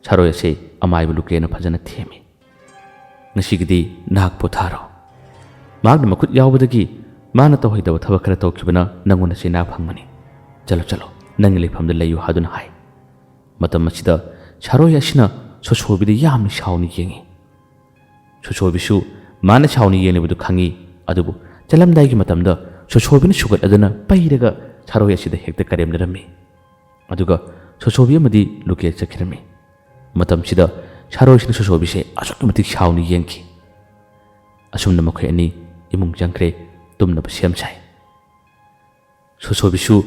ꯁꯥꯔꯣꯏ ꯑꯁꯦ ꯑꯃꯥꯏꯕ ꯂꯨꯀꯦꯅ ꯐꯖꯅ ꯊꯦꯝꯃꯤ꯫ "ꯉꯁꯤꯒꯤꯗꯤ ꯅꯍꯥꯛ ꯄꯣꯊꯥꯔꯣ꯫ ꯃꯍꯥꯛꯅ ꯃꯈꯨꯠ ꯌꯥꯎꯕꯗꯒꯤ ꯃꯥꯅ ꯇꯧꯍꯩꯗꯕ ꯊꯕꯛ ꯈꯔ ꯇꯧꯈꯤꯕꯅ ꯅꯪꯉꯣꯟꯗ ꯆꯩꯅꯥ ꯐꯪꯕꯅꯤ꯫ ꯆꯠꯂꯣ, ꯆꯠꯂꯣ, ꯅꯪꯒꯤ ꯂꯩꯐꯝꯗ ꯂꯩꯌꯨ" ꯍꯥꯏꯗꯨꯅ ꯍꯥꯏ꯫ ꯃꯇꯝ ꯑꯁꯤꯗ ꯁꯥꯔꯣꯏ ꯑꯁꯤꯅ ꯁꯣꯁꯣꯕꯤꯗ ꯌꯥꯝꯅ ꯁꯥꯎꯅ ꯌꯦꯡꯉꯤ꯫ ꯁꯣꯁꯣꯕꯤꯁꯨ ꯃꯥꯅ ꯁꯥꯎꯅ ꯌꯦꯡꯂꯤꯕꯗꯨ ꯈꯪꯉꯤ, ꯑꯗꯨꯕꯨ ꯆꯠꯂꯝꯗꯥꯏꯒꯤ ꯃꯇꯝꯗ ꯁꯣꯁꯣꯕꯤꯅ ꯁꯨꯒꯠꯂꯗꯨꯅ ꯄꯩꯔꯒ ꯁꯥꯔꯣꯏ ꯑꯁꯤꯗ ꯍꯦꯛꯇ ꯀꯔꯦꯝꯅꯔꯝꯃꯤ꯫ ꯑꯗꯨꯒ ꯁꯣꯁꯣꯕꯤ ꯑꯃꯗꯤ ꯂꯨꯀꯦ ꯆꯠꯈꯤꯔꯝꯃꯤ꯫ ꯃꯇꯝꯁꯤꯗ ꯁꯥꯔꯣꯏꯁꯤꯅ ꯁꯣꯁꯣꯕꯤꯁꯦ ꯑꯁꯨꯛꯀꯤ ꯃꯇꯤꯛ ꯁꯥꯎꯅ ꯌꯦꯡꯈꯤ꯫ ꯑꯁꯨꯝꯅ ꯃꯈꯣꯏ ꯑꯅꯤ ꯏꯃꯨꯡ ꯆꯪꯈ꯭ꯔꯦ, ꯇꯨꯝꯅꯕ ꯁꯦꯝ ꯁꯥꯏ꯫ ꯁꯣꯁꯣꯕꯤꯁꯨ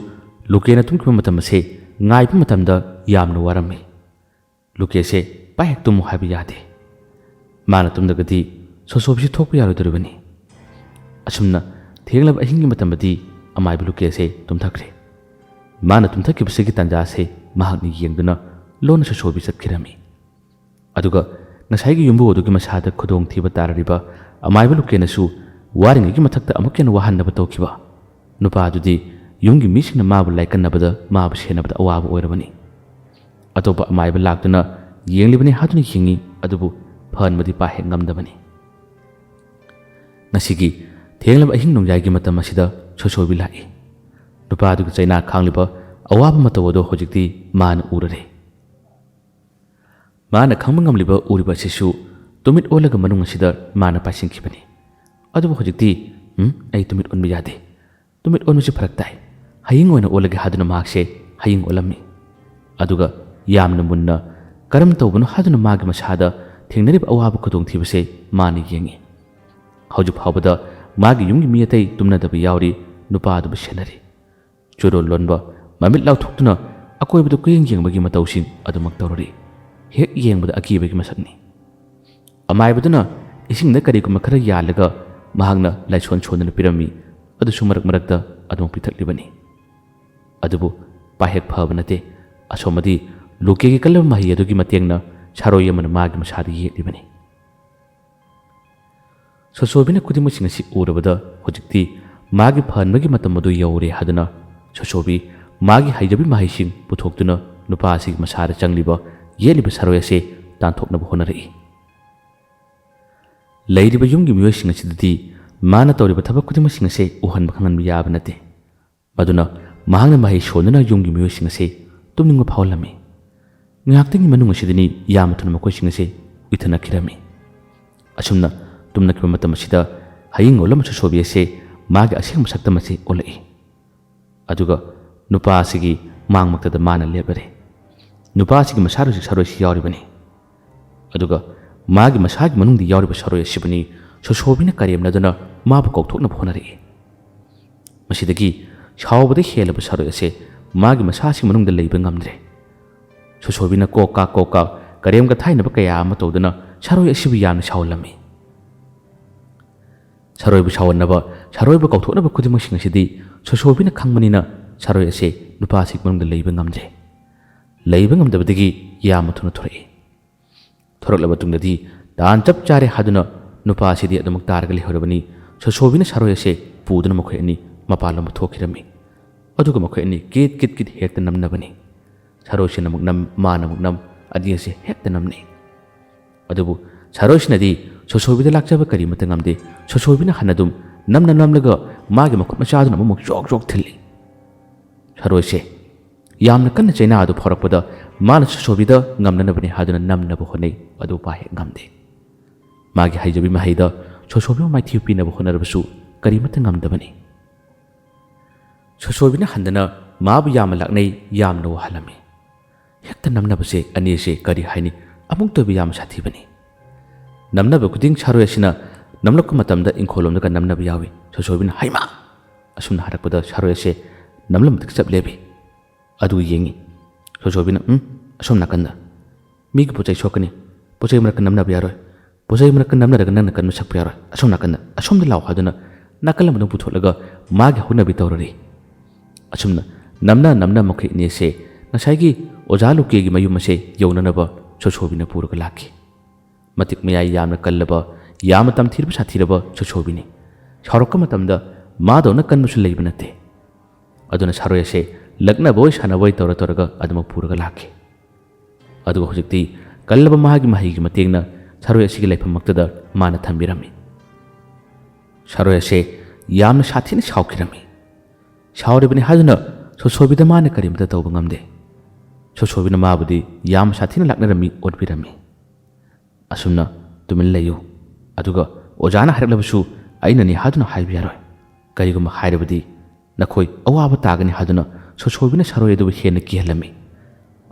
ꯂꯨꯀꯦꯅ ꯇꯨꯝꯈꯤꯕ ꯃꯇꯝ ꯑꯁꯦ ꯉꯥꯏꯕ ꯃꯇꯝꯗ ꯌꯥꯝꯅ ꯋꯥꯔꯝꯃꯤ꯫ ꯂꯨꯀꯦꯁꯦ ꯄꯥꯏ ꯍꯦꯛ ꯇꯨꯝꯃꯨ ꯍꯥꯏꯕ ꯌꯥꯗꯦ꯫ ꯃꯥꯅ ꯇꯨꯝꯗ꯭ꯔꯒꯗꯤ ꯁꯣꯁꯣꯕꯤꯁꯨ ꯊꯣꯛꯄ ꯌꯥꯔꯣꯏꯗꯧꯔꯤꯕꯅꯤ꯫ ꯑꯁꯨꯝꯅ ꯊꯦꯡꯂꯕ ꯑꯍꯤꯡꯒꯤ ꯃꯇꯝꯗꯗꯤ ꯑꯃꯥꯏꯕ ꯂꯨꯀꯦꯁꯦ ꯇꯨꯝꯊꯈ꯭ꯔꯦ꯫ ꯃꯥꯅ ꯇꯨꯝꯊꯈꯤꯕꯁꯤꯒꯤ ꯇꯥꯟꯖꯥꯁꯦ ꯃꯍꯥꯛꯅ ꯌꯦꯡꯗꯨꯅ ꯂꯣꯟꯅ ꯁꯣꯁꯣꯕꯤ ꯆꯠꯈꯤꯔꯝꯃꯤ꯫ ꯑꯗꯨꯒ ꯉꯁꯥꯏꯒꯤ ꯌꯨꯝꯕꯨ ꯑꯗꯨꯒꯤ ꯃꯁꯥꯗ ꯈꯨꯗꯣꯡꯊꯤꯕ ꯇꯥꯔꯔꯤꯕ ꯑꯃꯥꯏꯕ ꯂꯨꯀꯦꯅꯁꯨ ꯋꯥꯔꯤꯉꯩꯒꯤ ꯃꯊꯛꯇ ꯑꯃꯨꯛ ꯍꯦꯟꯅ ꯋꯥꯍꯟꯅꯕ ꯇꯧꯈꯤꯕ꯫ ꯅꯨꯄꯥꯗꯨꯗꯤ ꯌꯨꯝꯒꯤ ꯃꯤꯁꯤꯡꯅ ꯃꯥꯕꯨ ꯂꯥꯏꯀꯠꯅꯕꯗ, ꯃꯥꯕꯨ ꯁꯦꯟꯅꯕꯗ ꯑꯋꯥꯕ ꯑꯣꯏꯔꯕꯅꯤ꯫ ꯑꯇꯣꯞꯄ ꯑꯃꯥꯏꯕ ꯂꯥꯛꯇꯨꯅ ꯌꯦꯡꯂꯤꯕꯅꯤ ꯍꯥꯗꯨꯅ ꯌꯦꯡꯉꯤ, ꯑꯗꯨꯕꯨ ꯐꯍꯟꯕꯗꯤ ꯄꯥꯛ ꯍꯦꯛ ꯉꯝꯗꯕꯅꯤ꯫ ꯉꯁꯤꯒꯤ ꯊꯦꯡꯂꯕ ꯑꯍꯤꯡ ꯅꯣꯡꯌꯥꯏꯒꯤ ꯃꯇꯝ ꯑꯁꯤꯗ ꯁꯣꯁꯣꯕꯤ ꯂꯥꯛꯏ꯫ ꯅꯨꯄꯥꯗꯨꯒꯤ ꯆꯩꯅꯥ ꯈꯥꯡꯂꯤꯕ ꯑꯋꯥꯕ ꯃꯇꯧ ꯑꯗꯨ ꯍꯧꯖꯤꯛꯇꯤ ꯃꯥꯅ ꯎꯔꯔꯦ꯫ ꯃꯥꯅ ꯈꯪꯕ ꯉꯝꯂꯤꯕ ꯎꯔꯤꯕ ꯑꯁꯤꯁꯨ ꯇꯨꯃꯤꯠ ꯑꯣꯜꯂꯒ ꯃꯅꯨꯡ ꯑꯁꯤꯗ ꯃꯥꯅ ꯄꯥꯏꯁꯤꯟꯈꯤꯕꯅꯤ꯫ ꯑꯗꯨꯕꯨ ꯍꯧꯖꯤꯛꯇꯤ, "ꯎꯝ, ꯑꯩ ꯇꯨꯃꯤꯠ ꯑꯣꯟꯕ ꯌꯥꯗꯦ꯫ ꯇꯨꯃꯤꯠ ꯑꯣꯟꯕꯁꯤ ꯐꯔꯛ ꯇꯥꯏ꯫ ꯍꯌꯤꯡ ꯑꯣꯏꯅ ꯑꯣꯜꯂꯒꯦ" ꯍꯥꯏꯗꯨꯅ ꯃꯍꯥꯛꯁꯦ ꯍꯌꯤꯡ ꯑꯣꯜꯂꯝꯃꯤ꯫ ꯑꯗꯨꯒ ꯌꯥꯝꯅ ꯃꯨꯟꯅ ꯀꯔꯝ ꯇꯧꯕꯅꯣ ꯍꯥꯏꯗꯨꯅ ꯃꯥꯒꯤ ꯃꯁꯥꯗ ꯊꯦꯡꯅꯔꯤꯕ ꯑꯋꯥꯕ ꯈꯨꯗꯣꯡꯊꯤꯕꯁꯦ ꯃꯥꯅ ꯌꯦꯡꯉꯤ꯫ ꯍꯧꯖꯤꯛ ꯐꯥꯎꯕꯗ ꯃꯥꯒꯤ ꯌꯨꯝꯒꯤ ꯃꯤ ꯑꯇꯩ ꯇꯨꯝꯅꯗꯕ ꯌꯥꯎꯔꯤ, ꯅꯨꯄꯥ ꯑꯗꯨꯕꯨ ꯁꯦꯟꯅꯔꯤ꯫ ꯆꯨꯔꯣꯜ ꯂꯣꯟꯕ, ꯃꯃꯤꯠ ꯂꯥꯎꯊꯣꯛꯇꯨꯅ ꯑꯀꯣꯏꯕꯗ ꯀꯨꯌꯦꯡ ꯌꯦꯡꯕꯒꯤ ꯃꯇꯧꯁꯤꯡ ꯑꯗꯨꯃꯛ ꯇꯧꯔꯔꯤ꯫ ꯍꯦꯛ ꯌꯦꯡꯕꯗ ꯑꯀꯤꯕꯒꯤ ꯃꯁꯛꯅꯤ꯫ ꯑꯃꯥꯏꯕꯗꯨꯅ ꯏꯁꯤꯡꯗ ꯀꯔꯤꯒꯨꯝꯕ ꯈꯔ ꯌꯥꯜꯂꯒ ꯃꯍꯥꯛꯅ ꯂꯥꯏꯁꯣꯟ ꯁꯣꯟꯗꯨꯅ ꯄꯤꯔꯝꯃꯤ, ꯑꯗꯨꯁꯨ ꯃꯔꯛ ꯃꯔꯛꯇ ꯑꯗꯨꯃꯛ ꯄꯤꯊꯛꯂꯤꯕꯅꯤ꯫ ꯑꯗꯨꯕꯨ ꯄꯥꯍꯦꯛ ꯐꯕ ꯅꯠꯇꯦ꯫ ꯑꯁꯣꯝꯗꯤ ꯂꯣꯀꯦꯒꯤ ꯀꯜꯂꯕ ꯃꯍꯩ ꯑꯗꯨꯒꯤ ꯃꯇꯦꯡꯅ ꯁꯥꯔꯣꯏ ꯑꯃꯅ ꯃꯥꯒꯤ ꯃꯁꯥꯗ ꯌꯦꯛꯂꯤꯕꯅꯤ꯫ ꯁꯣꯁꯣꯕꯤꯅ ꯈꯨꯗꯤꯡꯃꯛꯁꯤꯡ ꯑꯁꯤ ꯎꯔꯕꯗ ꯍꯧꯖꯤꯛꯇꯤ ꯃꯥꯒꯤ ꯐꯍꯟꯕꯒꯤ ꯃꯇꯝ ꯑꯗꯨ ꯌꯧꯔꯦ ꯍꯥꯏꯗꯨꯅ ꯁꯣꯁꯣꯕꯤ ꯃꯥꯒꯤ ꯍꯩꯖꯕꯤ ꯃꯍꯩꯁꯤꯡ ꯄꯨꯊꯣꯛꯇꯨꯅ ꯅꯨꯄꯥ ꯑꯁꯤꯒꯤ ꯃꯁꯥꯗ ꯆꯪꯂꯤꯕ ꯌꯦꯠꯂꯤꯕ ꯁꯥꯔꯣꯏ ꯑꯁꯤ ꯇꯥꯟꯊꯣꯛꯅꯕ ꯍꯣꯠꯅꯔꯛꯏ꯫ ꯂꯩꯔꯤꯕ ꯌꯨꯝꯒꯤ ꯃꯤꯑꯣꯏꯁꯤꯡ ꯑꯁꯤꯗꯗꯤ ꯃꯥꯅ ꯇꯧꯔꯤꯕ ꯊꯕꯛ ꯈꯨꯗꯤꯡꯃꯛꯁꯤꯡ ꯑꯁꯤ ꯎꯍꯟꯕ ꯈꯪꯍꯟꯕ ꯌꯥꯕ ꯅꯠꯇꯦ꯫ ꯃꯗꯨꯅ ꯃꯍꯥꯛꯅ ꯃꯍꯩ ꯁꯣꯟꯗꯨꯅ ꯌꯨꯝꯒꯤ ꯃꯤꯑꯣꯏꯁꯤꯡ ꯑꯁꯤ ꯇꯨꯝꯅꯤꯡꯕ ꯐꯥꯎꯍꯜꯂꯝꯃꯤ꯫ ꯉꯥꯏꯍꯥꯛꯇꯪꯒꯤ ꯃꯅꯨꯡ ꯑꯁꯤꯗꯅꯤ ꯌꯥꯝꯅ ꯊꯨꯅ ꯃꯈꯣꯏꯁꯤꯡ ꯑꯁꯤ ꯎꯏꯊꯅꯈꯤꯔꯝꯃꯤ꯫ ꯑꯁꯨꯝꯅ ꯇꯨꯝꯅꯈꯤꯕ ꯃꯇꯝ ꯑꯁꯤꯗ ꯍꯌꯤꯡ ꯑꯣꯜꯂꯝꯕ ꯁꯣꯁꯣꯕꯤ ꯑꯁꯤ ꯃꯥꯒꯤ ꯑꯁꯦꯡꯕ ꯁꯛꯇꯝ ꯑꯁꯤ ꯑꯣꯜꯂꯛꯏ꯫ ꯑꯗꯨꯒ ꯅꯨꯄꯥ ꯑꯁꯤꯒꯤ ꯃꯥꯡꯃꯛꯇꯗ ꯃꯥꯅ ꯂꯦꯞꯂꯔꯦ꯫ ꯅꯨꯄꯥ ꯑꯁꯤꯒꯤ ꯃꯁꯥꯗ ꯍꯧꯖꯤꯛ ꯁꯥꯔꯣꯏꯁꯤ ꯌꯥꯎꯔꯤꯕꯅꯤ꯫ ꯑꯗꯨꯒ ꯃꯥꯒꯤ ꯃꯁꯥꯒꯤ ꯃꯅꯨꯡꯗ ꯌꯥꯎꯔꯤꯕ ꯁꯥꯔꯣꯏ ꯑꯁꯤꯕꯨꯅꯤ ꯁꯣꯁꯣꯕꯤꯅ ꯀꯔꯦꯝꯅꯗꯨꯅ ꯃꯥꯕꯨ ꯀꯧꯊꯣꯛꯅꯕ ꯍꯣꯠꯅꯔꯛꯏ꯫ ꯃꯁꯤꯗꯒꯤ ꯁꯥꯎꯕꯗ ꯍꯦꯜꯂꯕ ꯁꯥꯔꯣꯏ ꯑꯁꯦ ꯃꯥꯒꯤ ꯃꯁꯥꯁꯤ ꯃꯅꯨꯡꯗ ꯂꯩꯕ ꯉꯝꯗ꯭ꯔꯦ꯫ ꯁꯣꯁꯣꯕꯤꯅ ꯀꯣꯛ ꯀꯥ ꯀꯣꯛ ꯀꯥ ꯀꯔꯦꯝ ꯀꯊꯥꯏꯅꯕ ꯀꯌꯥ ꯑꯃ ꯇꯧꯗꯨꯅ ꯁꯥꯔꯣꯏ ꯑꯁꯤꯕꯨ ꯌꯥꯝꯅ ꯁꯥꯎꯍꯜꯂꯝꯃꯤ꯫ ꯁꯥꯔꯣꯏꯕꯨ ꯁꯥꯎꯍꯟꯅꯕ, ꯁꯥꯔꯣꯏꯕꯨ ꯀꯧꯊꯣꯛꯅꯕ ꯈꯨꯗꯤꯡꯃꯛꯁꯤꯡ ꯑꯁꯤꯗꯤ ꯁꯣꯁꯣꯕꯤꯅ ꯈꯪꯕꯅꯤꯅ ꯁꯥꯔꯣꯏ ꯑꯁꯦ ꯅꯨꯄꯥꯁꯤꯒꯤ ꯃꯅꯨꯡꯗ ꯂꯩꯕ ꯉꯝꯗ꯭ꯔꯦ꯫ ꯂꯩꯕ ꯉꯝꯗꯕꯗꯒꯤ ꯌꯥꯝꯅ ꯊꯨꯅ ꯊꯣꯔꯛꯏ꯫ ꯊꯣꯔꯛꯂꯕ ꯇꯨꯡꯗꯗꯤ ꯇꯥꯟ ꯆꯞ ꯆꯥꯔꯦ ꯍꯥꯏꯗꯨꯅ ꯅꯨꯄꯥ ꯑꯁꯤꯗꯤ ꯑꯗꯨꯃꯛ ꯇꯥꯔꯒ ꯂꯩꯍꯧꯔꯕꯅꯤ꯫ ꯁꯣꯁꯣꯕꯤꯅ ꯁꯥꯔꯣꯏ ꯑꯁꯦ ꯄꯨꯗꯨꯅ ꯃꯈꯣꯏ ꯑꯅꯤ ꯃꯄꯥꯟꯂꯣꯝꯗ ꯊꯣꯛꯈꯤꯔꯝꯃꯤ꯫ ꯑꯗꯨꯒ ꯃꯈꯣꯏ ꯑꯅꯤ ꯀꯤꯠ ꯀꯤꯠ ꯀꯤꯠ ꯍꯦꯛꯇ ꯅꯝꯅꯕꯅꯤ꯫ ꯁꯔꯣꯏꯁꯤꯅ ꯑꯃꯨꯛ ꯅꯝ, ꯃꯥꯅ ꯑꯃꯨꯛ ꯅꯝ, ꯑꯅꯤ ꯑꯁꯤ ꯍꯦꯛꯇ ꯅꯝꯅꯩ꯫ ꯑꯗꯨꯕꯨ ꯁꯔꯣꯏꯁꯤꯅꯗꯤ ꯁꯣꯁꯣꯏꯕꯤꯗ ꯂꯥꯛꯆꯕ ꯀꯔꯤꯃꯠꯇ ꯉꯝꯗꯦ꯫ ꯁꯣꯁꯣꯏꯕꯤꯅ ꯍꯟꯅ ꯑꯗꯨꯝ ꯅꯝꯅ ꯅꯝꯂꯒ ꯃꯥꯒꯤ ꯃꯈꯨꯠ ꯃꯆꯥꯗꯨꯅ ꯑꯃꯨꯛ ꯖꯣꯛ ꯖꯣꯛ ꯊꯤꯜꯂꯤ꯫ ꯁꯔꯣꯏꯁꯦ ꯌꯥꯝꯅ ꯀꯟꯅ ꯆꯩꯅꯥ ꯑꯗꯨ ꯐꯥꯎꯔꯛꯄꯗ ꯃꯥꯅ ꯁꯣꯁꯣꯏꯕꯤꯗ ꯉꯝꯅꯅꯕꯅꯤ ꯍꯥꯏꯗꯨꯅ ꯅꯝꯅꯕ ꯍꯣꯠꯅꯩ, ꯑꯗꯨꯕꯨ ꯃꯥ ꯍꯦꯛ ꯉꯝꯗꯦ꯫ ꯃꯥꯒꯤ ꯍꯩꯖꯕꯤ ꯃꯍꯩꯗ ꯁꯣꯁꯣꯏꯕꯤꯕꯨ ꯃꯥꯏꯊꯤꯕ ꯄꯤꯅꯕ ꯍꯣꯠꯅꯔꯕꯁꯨ ꯀꯔꯤꯃꯠꯇ ꯉꯝꯗꯕꯅꯤ꯫ ꯁꯣꯁꯣꯏꯕꯤꯅ ꯍꯟꯗꯅ ꯃꯥꯕꯨ ꯌꯥꯝꯅ ꯂꯥꯛꯅꯩ, ꯌꯥꯝꯅ ꯋꯥꯍꯜꯂꯝꯃꯤ꯫ ꯍꯦꯛꯇ ꯅꯝꯅꯕꯁꯦ ꯑꯅꯤꯁꯦ ꯀꯔꯤ ꯍꯥꯏꯅꯤ, ꯑꯃꯨꯛꯇꯣꯏꯕ ꯌꯥꯝ ꯁꯥꯊꯤꯕꯅꯤ꯫ ꯅꯝꯅꯕ ꯈꯨꯗꯤꯡ ꯁꯥꯔꯣꯏ ꯑꯁꯤꯅ ꯅꯝꯂꯛꯄ ꯃꯇꯝꯗ ꯏꯪꯈꯣꯜꯂꯣꯝꯗꯒ ꯅꯝꯅꯕ ꯌꯥꯎꯏ꯫ ꯁꯣꯁꯣꯏꯕꯤꯅ "ꯍꯩꯃꯥ!" ꯑꯁꯨꯝꯅ ꯍꯥꯏꯔꯛꯄꯗ ꯁꯥꯔꯣꯏ ꯑꯁꯦ ꯅꯝꯂꯝꯕꯗꯒꯤ ꯆꯞ ꯂꯦꯞꯄꯤ꯫ ꯑꯗꯨꯒ ꯌꯦꯡꯉꯤ꯫ ꯁꯣꯁꯣꯏꯕꯤꯅ "ꯎꯝ, ꯑꯁꯣꯝ ꯅꯥꯀꯟꯗ꯫ ꯃꯤꯒꯤ ꯄꯣꯠ ꯆꯩ ꯁꯣꯛꯀꯅꯤ꯫ ꯄꯣꯠ ꯆꯩ ꯃꯔꯛꯇ ꯅꯝꯅꯕ ꯌꯥꯔꯣꯏ꯫ ꯄꯣꯠ ꯆꯩ ꯃꯔꯛꯇ ꯅꯝꯅꯔꯒ ꯅꯪꯅ ꯀꯟꯕ ꯁꯛꯄ ꯌꯥꯔꯣꯏ꯫ ꯑꯁꯣꯝ ꯅꯥꯀꯟꯗ, ꯑꯁꯣꯝꯗ ꯂꯥꯛꯑꯣ" ꯍꯥꯏꯗꯨꯅ ꯅꯥꯀꯜ ꯑꯃꯗ ꯄꯨꯊꯣꯛꯂꯒ ꯃꯥꯒꯤ ꯍꯧꯅꯕꯤ ꯇꯧꯔꯔꯤ꯫ ꯑꯁꯨꯝꯅ ꯅꯝꯅ ꯅꯝꯅ ꯃꯈꯣꯏ ꯑꯅꯤ ꯑꯁꯦ ꯉꯁꯥꯏꯒꯤ ꯑꯣꯖꯥ ꯂꯨꯀꯦꯒꯤ ꯃꯌꯨꯝ ꯑꯁꯦ ꯌꯧꯅꯅꯕ ꯁꯣꯁꯣꯏꯕꯤꯅ ꯄꯨꯔꯒ ꯂꯥꯛꯈꯤ꯫ ꯃꯇꯤꯛ ꯃꯌꯥꯏ ꯌꯥꯝꯅ ꯀꯜꯂꯕ, ꯌꯥꯝꯅ ꯇꯝꯊꯤꯔꯕ ꯁꯥꯊꯤꯔꯕ ꯁꯣꯁꯣꯏꯕꯤꯅꯤ꯫ ꯁꯥꯎꯔꯛꯄ ꯃꯇꯝꯗ ꯃꯥꯗꯧꯅ ꯀꯟꯕꯁꯨ ꯂꯩꯕ ꯅꯠꯇꯦ꯫ ꯑꯗꯨꯅ ꯁꯥꯔꯣꯏ ꯑꯁꯦ ꯂꯛꯅꯕ ꯑꯣꯏ ꯁꯥꯟꯅꯕ ꯑꯣꯏ ꯇꯧꯔ ꯇꯧꯔꯒ ꯑꯗꯨꯃꯛ ꯄꯨꯔꯒ ꯂꯥꯛꯈꯤ꯫ ꯑꯗꯨꯒ ꯍꯧꯖꯤꯛꯇꯤ ꯀꯜꯂꯕ ꯃꯍꯥꯛꯀꯤ ꯃꯍꯩꯒꯤ ꯃꯇꯦꯡꯅ ꯁꯥꯔꯣꯏ ꯑꯁꯤꯒꯤ ꯂꯩꯐꯝꯃꯛꯇꯗ ꯃꯥꯅ ꯊꯝꯕꯤꯔꯝꯃꯤ꯫ ꯁꯥꯔꯣꯏ ꯑꯁꯦ ꯌꯥꯝꯅ ꯁꯥꯊꯤꯅ ꯁꯥꯎꯈꯤꯔꯝꯃꯤ꯫ ꯁꯥꯎꯔꯤꯕꯅꯤ ꯍꯥꯏꯗꯨꯅ ꯁꯣꯁꯣꯏꯕꯤꯗ ꯃꯥꯅ ꯀꯔꯤꯃꯇ ꯇꯧꯕ ꯉꯝꯗꯦ꯫ ꯁꯣꯁꯣꯏꯕꯤꯅ ꯃꯥꯕꯨꯗꯤ ꯌꯥꯝ ꯁꯥꯊꯤꯅ ꯂꯥꯛꯅꯔꯝꯃꯤ, ꯑꯣꯠꯄꯤꯔꯝꯃꯤ꯫ ꯑꯁꯨꯝꯅ "ꯇꯨꯃꯤꯟ ꯂꯩꯌꯨ, ꯑꯗꯨꯒ ꯑꯣꯖꯥꯅ ꯍꯥꯏꯔꯛꯂꯕꯁꯨ ꯑꯩꯅꯅꯤ ꯍꯥꯏꯗꯨꯅ ꯍꯥꯏꯕ ꯌꯥꯔꯣꯏ꯫ ꯀꯔꯤꯒꯨꯝꯕ ꯍꯥꯏꯔꯕꯗꯤ ꯅꯈꯣꯏ ꯑꯋꯥꯕ ꯇꯥꯒꯅꯤ" ꯍꯥꯏꯗꯨꯅ ꯁꯣꯁꯣꯏꯕꯤꯅ ꯁꯥꯔꯣꯏ ꯑꯗꯨꯕꯨ ꯍꯦꯟꯅ ꯀꯤꯍꯜꯂꯝꯃꯤ꯫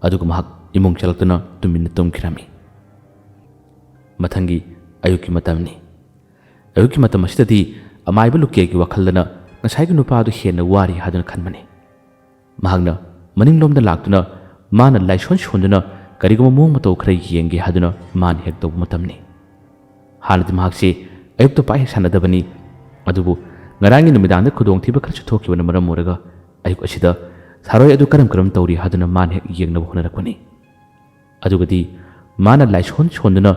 ꯑꯗꯨꯒ ꯃꯍꯥꯛ ꯏꯃꯨꯡ ꯆꯠꯂꯛꯇꯨꯅ ꯇꯨꯃꯤꯟꯅ ꯇꯨꯝꯈꯤꯔꯝꯃꯤ꯫ ꯃꯊꯪꯒꯤ ꯑꯌꯨꯛꯀꯤ ꯃꯇꯝꯅꯤ꯫ ꯑꯌꯨꯛꯀꯤ ꯃꯇꯝ ꯑꯁꯤꯗꯗꯤ ꯑꯃꯥꯏꯕ ꯂꯨꯀꯦꯒꯤ ꯋꯥꯈꯜꯗꯅ ꯉꯁꯥꯏꯒꯤ ꯅꯨꯄꯥ ꯑꯗꯨ ꯍꯦꯟꯅ ꯋꯥꯔꯤ ꯍꯥꯏꯗꯨꯅ ꯈꯟꯕꯅꯤ꯫ ꯃꯍꯥꯛꯅ ꯃꯅꯤꯡꯂꯣꯝꯗ ꯂꯥꯛꯇꯨꯅ ꯃꯥꯅ ꯂꯥꯏꯁꯣꯟ ꯁꯣꯟꯗꯨꯅ ꯀꯔꯤꯒꯨꯝꯕ ꯃꯑꯣꯡ ꯃꯇꯧ ꯈꯔ ꯌꯦꯡꯒꯦ ꯍꯥꯏꯗꯨꯅ ꯃꯥꯅ ꯍꯦꯛ ꯇꯧꯕ ꯃꯇꯝꯅꯤ꯫ ꯍꯥꯟꯅꯗꯤ ꯃꯍꯥꯛꯁꯤ ꯑꯌꯨꯛꯇ ꯄꯥꯛ ꯍꯦꯛ ꯁꯥꯟꯅꯗꯕꯅꯤ, ꯑꯗꯨꯕꯨ ꯉꯔꯥꯡꯒꯤ ꯅꯨꯃꯤꯗꯥꯡꯗ ꯈꯨꯗꯣꯡꯊꯤꯕ ꯈꯔꯁꯨ ꯊꯣꯛꯈꯤꯕꯅ ꯃꯔꯝ ꯑꯣꯏꯔꯒ ꯑꯌꯨꯛ ꯑꯁꯤꯗ ꯁꯥꯔꯣꯏ ꯑꯗꯨ ꯀꯔꯝ ꯀꯔꯝ ꯇꯧꯔꯤ ꯍꯥꯏꯗꯨꯅ ꯃꯥꯅ ꯍꯦꯛ ꯌꯦꯡꯅꯕ ꯍꯣꯠꯅꯔꯛꯄꯅꯤ꯫ ꯑꯗꯨꯒꯗꯤ ꯃꯥꯅ ꯂꯥꯏꯁꯣꯟ ꯁꯣꯟꯗꯨꯅ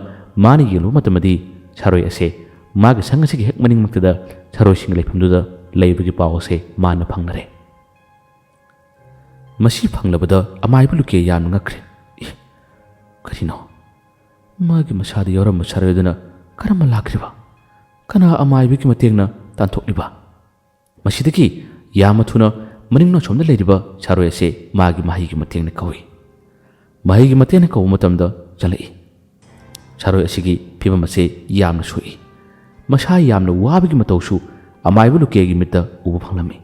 ꯃꯥꯅ ꯌꯦꯡꯂꯨꯕ ꯃꯇꯝꯗꯗꯤ ꯁꯥꯔꯣꯏ ꯑꯁꯦ ꯃꯥꯒꯤ ꯁꯪ ꯑꯁꯤꯒꯤ ꯍꯦꯛ ꯃꯅꯤꯡꯃꯛꯇꯗ ꯁꯥꯔꯣꯏꯁꯤꯡꯒꯤ ꯂꯩꯐꯝꯗꯨꯗ ꯂꯩꯕꯒꯤ ꯄꯥꯎ ꯑꯁꯦ ꯃꯥꯅ ꯐꯪꯂꯔꯦ꯫ ꯃꯁꯤ ꯐꯪꯂꯕꯗ ꯑꯃꯥꯏꯕ ꯂꯨꯀꯦ ꯌꯥꯝꯅ ꯉꯛꯈ꯭ꯔꯦ꯫ "ꯑꯦ, ꯀꯔꯤꯅꯣ? ꯃꯥꯒꯤ ꯃꯁꯥꯗ ꯌꯥꯎꯔꯝꯕ ꯁꯥꯔꯣꯏ ꯑꯗꯨꯅ ꯀꯔꯝꯅ ꯂꯥꯛꯈ꯭ꯔꯤꯕ? ꯀꯅꯥ ꯑꯃꯥꯏꯕꯒꯤ ꯃꯇꯦꯡꯅ ꯇꯥꯟꯊꯣꯛꯂꯤꯕ?" ꯃꯁꯤꯗꯒꯤ ꯌꯥꯝꯅ ꯊꯨꯅ ꯃꯅꯤꯡ ꯑꯁꯣꯝꯗ ꯂꯩꯔꯤꯕ ꯁꯥꯔꯣꯏ ꯑꯁꯦ ꯃꯥꯒꯤ ꯃꯍꯩꯒꯤ ꯃꯇꯦꯡꯅ ꯀꯧꯏ꯫ ꯃꯍꯩꯒꯤ ꯃꯇꯦꯡꯅ ꯀꯧꯕ ꯃꯇꯝꯗ ꯆꯪꯂꯛꯏ꯫ ꯁꯥꯔꯣꯏ ꯑꯁꯤꯒꯤ ꯐꯤꯕꯝ ꯑꯁꯦ ꯌꯥꯝꯅ ꯁꯣꯛꯏ꯫ ꯃꯁꯥ ꯌꯥꯝꯅ ꯋꯥꯕꯒꯤ ꯃꯇꯧꯁꯨ ꯑꯃꯥꯏꯕ ꯂꯨꯀꯦꯒꯤ ꯃꯤꯠꯇ ꯎꯕ ꯐꯪꯂꯝꯃꯤ꯫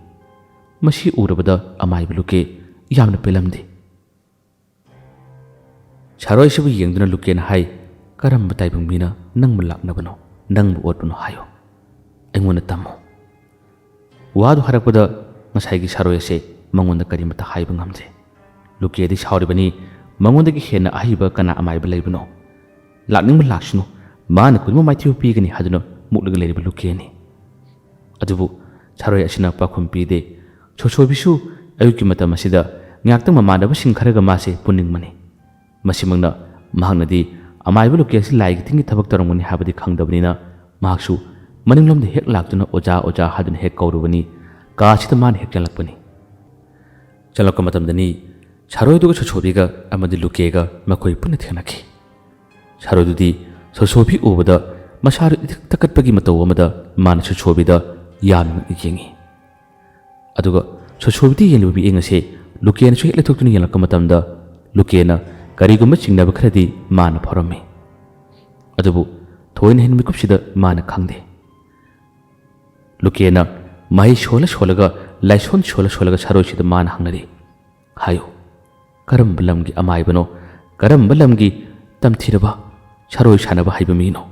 ꯃꯁꯤ ꯎꯔꯕꯗ ꯑꯃꯥꯏꯕ ꯂꯨꯀꯦ ꯌꯥꯝꯅ ꯄꯦꯜꯂꯝꯗꯦ꯫ ꯁꯥꯔꯣꯏ ꯑꯁꯤꯕꯨ ꯌꯦꯡꯗꯨꯅ ꯂꯨꯀꯦꯅ ꯍꯥꯏ, "ꯀꯔꯝꯕ ꯇꯥꯏꯕꯪ ꯃꯤꯅ ꯅꯪꯕꯨ ꯂꯥꯛꯅꯕꯅꯣ, ꯅꯪꯕꯨ ꯑꯣꯠꯄꯅꯣ ꯍꯥꯏꯌꯣ꯫ ꯑꯩꯉꯣꯟꯗ ꯇꯝꯃꯨ꯫" ꯋꯥꯗꯨ ꯍꯥꯏꯔꯛꯄꯗ ꯉꯁꯥꯏꯒꯤ ꯁꯥꯔꯣꯏ ꯑꯁꯦ ꯃꯉꯣꯟꯗ ꯀꯔꯤꯃꯠꯇ ꯍꯥꯏꯕ ꯉꯝꯗ꯭ꯔꯦ꯫ ꯂꯨꯀꯦꯗꯤ ꯁꯥꯎꯔꯤꯕꯅꯤ꯫ ꯃꯉꯣꯟꯗꯒꯤ ꯍꯦꯟꯅ ꯑꯍꯩꯕ ꯀꯅꯥ ꯑꯃꯥꯏꯕ ꯂꯩꯕꯅꯣ? ꯂꯥꯛꯅꯤꯡꯕ ꯂꯥꯛꯁꯅꯨ, ꯃꯥꯅ ꯀꯨꯟꯕ ꯃꯥꯏꯊꯤꯕ ꯄꯤꯒꯅꯤ ꯍꯥꯏꯗꯨꯅ ꯃꯨꯛꯂꯒ ꯂꯩꯔꯤꯕ ꯂꯨꯀꯦꯅꯤ꯫ ꯑꯗꯨꯕꯨ ꯁꯥꯔꯣꯏ ꯑꯁꯤꯅ ꯄꯥꯎꯈꯨꯝ ꯄꯤꯗꯦ꯫ ꯁꯣꯁꯣꯕꯤꯁꯨ ꯑꯌꯨꯛꯀꯤ ꯃꯇꯝ ꯑꯁꯤꯗ ꯉꯥꯏꯍꯥꯛꯇꯪ ꯃꯃꯥꯟꯅꯕꯁꯤꯡ ꯈꯔꯒ ꯃꯥꯁꯦ ꯄꯨꯟꯅꯤꯡꯕꯅꯤ꯫ ꯃꯁꯤꯃꯛꯅ ꯃꯍꯥꯛꯅꯗꯤ ꯑꯃꯥꯏꯕ ꯂꯨꯀꯦ ꯑꯁꯤ ꯂꯥꯏꯒꯤ ꯇꯤꯟꯒꯤ ꯊꯕꯛ ꯇꯧꯔꯝꯒꯅꯤ ꯍꯥꯏꯕꯗꯤ ꯈꯪꯗꯕꯅꯤꯅ ꯃꯍꯥꯛꯁꯨ ꯃꯅꯤꯡꯂꯣꯝꯗ ꯍꯦꯛ ꯂꯥꯛꯇꯨꯅ "ꯑꯣꯖꯥ, ꯑꯣꯖꯥ" ꯍꯥꯏꯗꯨꯅ ꯍꯦꯛ ꯀꯧꯔꯨꯕꯅꯤ꯫ ꯀꯥ ꯑꯁꯤꯗ ꯃꯥꯅ ꯍꯦꯛ ꯆꯪꯂꯛꯄꯅꯤ꯫ ꯆꯪꯂꯛꯄ ꯃꯇꯝꯗꯅꯤ ꯁꯥꯔꯣꯏꯗꯨꯒ ꯁꯣꯁꯣꯕꯤꯒ ꯑꯃꯗꯤ ꯂꯨꯀꯦꯒ ꯃꯈꯣꯏ ꯄꯨꯟꯅ ꯊꯦꯡꯅꯈꯤ꯫ ꯁꯥꯔꯣꯏꯗꯨꯗꯤ ꯁꯣꯁꯣꯕꯤ ꯎꯕꯗ ꯃꯁꯥꯗꯨ ꯏꯊꯛ ꯊꯛꯀꯠꯄꯒꯤ ꯃꯇꯧ ꯑꯃꯗ ꯃꯥꯅ ꯁꯣꯁꯣꯕꯤꯗ ꯌꯥꯝꯅ ꯉꯛꯅ ꯌꯦꯡꯉꯤ꯫ ꯑꯗꯨꯒ ꯁꯣꯁꯣꯕꯤꯗ ꯌꯦꯡꯂꯤꯕ ꯃꯤꯠꯌꯦꯡ ꯑꯁꯦ ꯂꯨꯀꯦꯅꯁꯨ ꯍꯦꯛ ꯂꯩꯊꯣꯛꯇꯨꯅ ꯌꯦꯡꯂꯛꯄ ꯃꯇꯝꯗ ꯂꯨꯀꯦꯅ ꯀꯔꯤꯒꯨꯝꯕ ꯆꯤꯡꯅꯕ ꯈꯔꯗꯤ ꯃꯥꯅ ꯐꯥꯎꯔꯝꯃꯤ꯫ ꯑꯗꯨꯕꯨ ꯊꯣꯏꯅ ꯍꯦꯟꯕ ꯃꯤꯀꯨꯞꯁꯤꯗ ꯃꯥꯅ ꯈꯪꯗꯦ꯫ ꯂꯨꯀꯦꯅ ꯃꯍꯩ ꯁꯣꯜꯂ ꯁꯣꯜꯂꯒ, ꯂꯥꯏꯁꯣꯟ ꯁꯣꯜꯂ ꯁꯣꯜꯂꯒ ꯁꯥꯔꯣꯏꯁꯤꯗ ꯃꯥꯅ ꯍꯪꯅꯔꯤ, "ꯍꯥꯏꯌꯨ, ꯀꯔꯝꯕ ꯂꯝꯒꯤ ꯑꯃꯥꯏꯕꯅꯣ, ꯀꯔꯝꯕ ꯂꯝꯒꯤ ꯇꯝꯊꯤꯔꯕ ꯁꯥꯔꯣꯏ ꯁꯥꯟꯅꯕ ꯍꯩꯕ ꯃꯤꯅꯣ?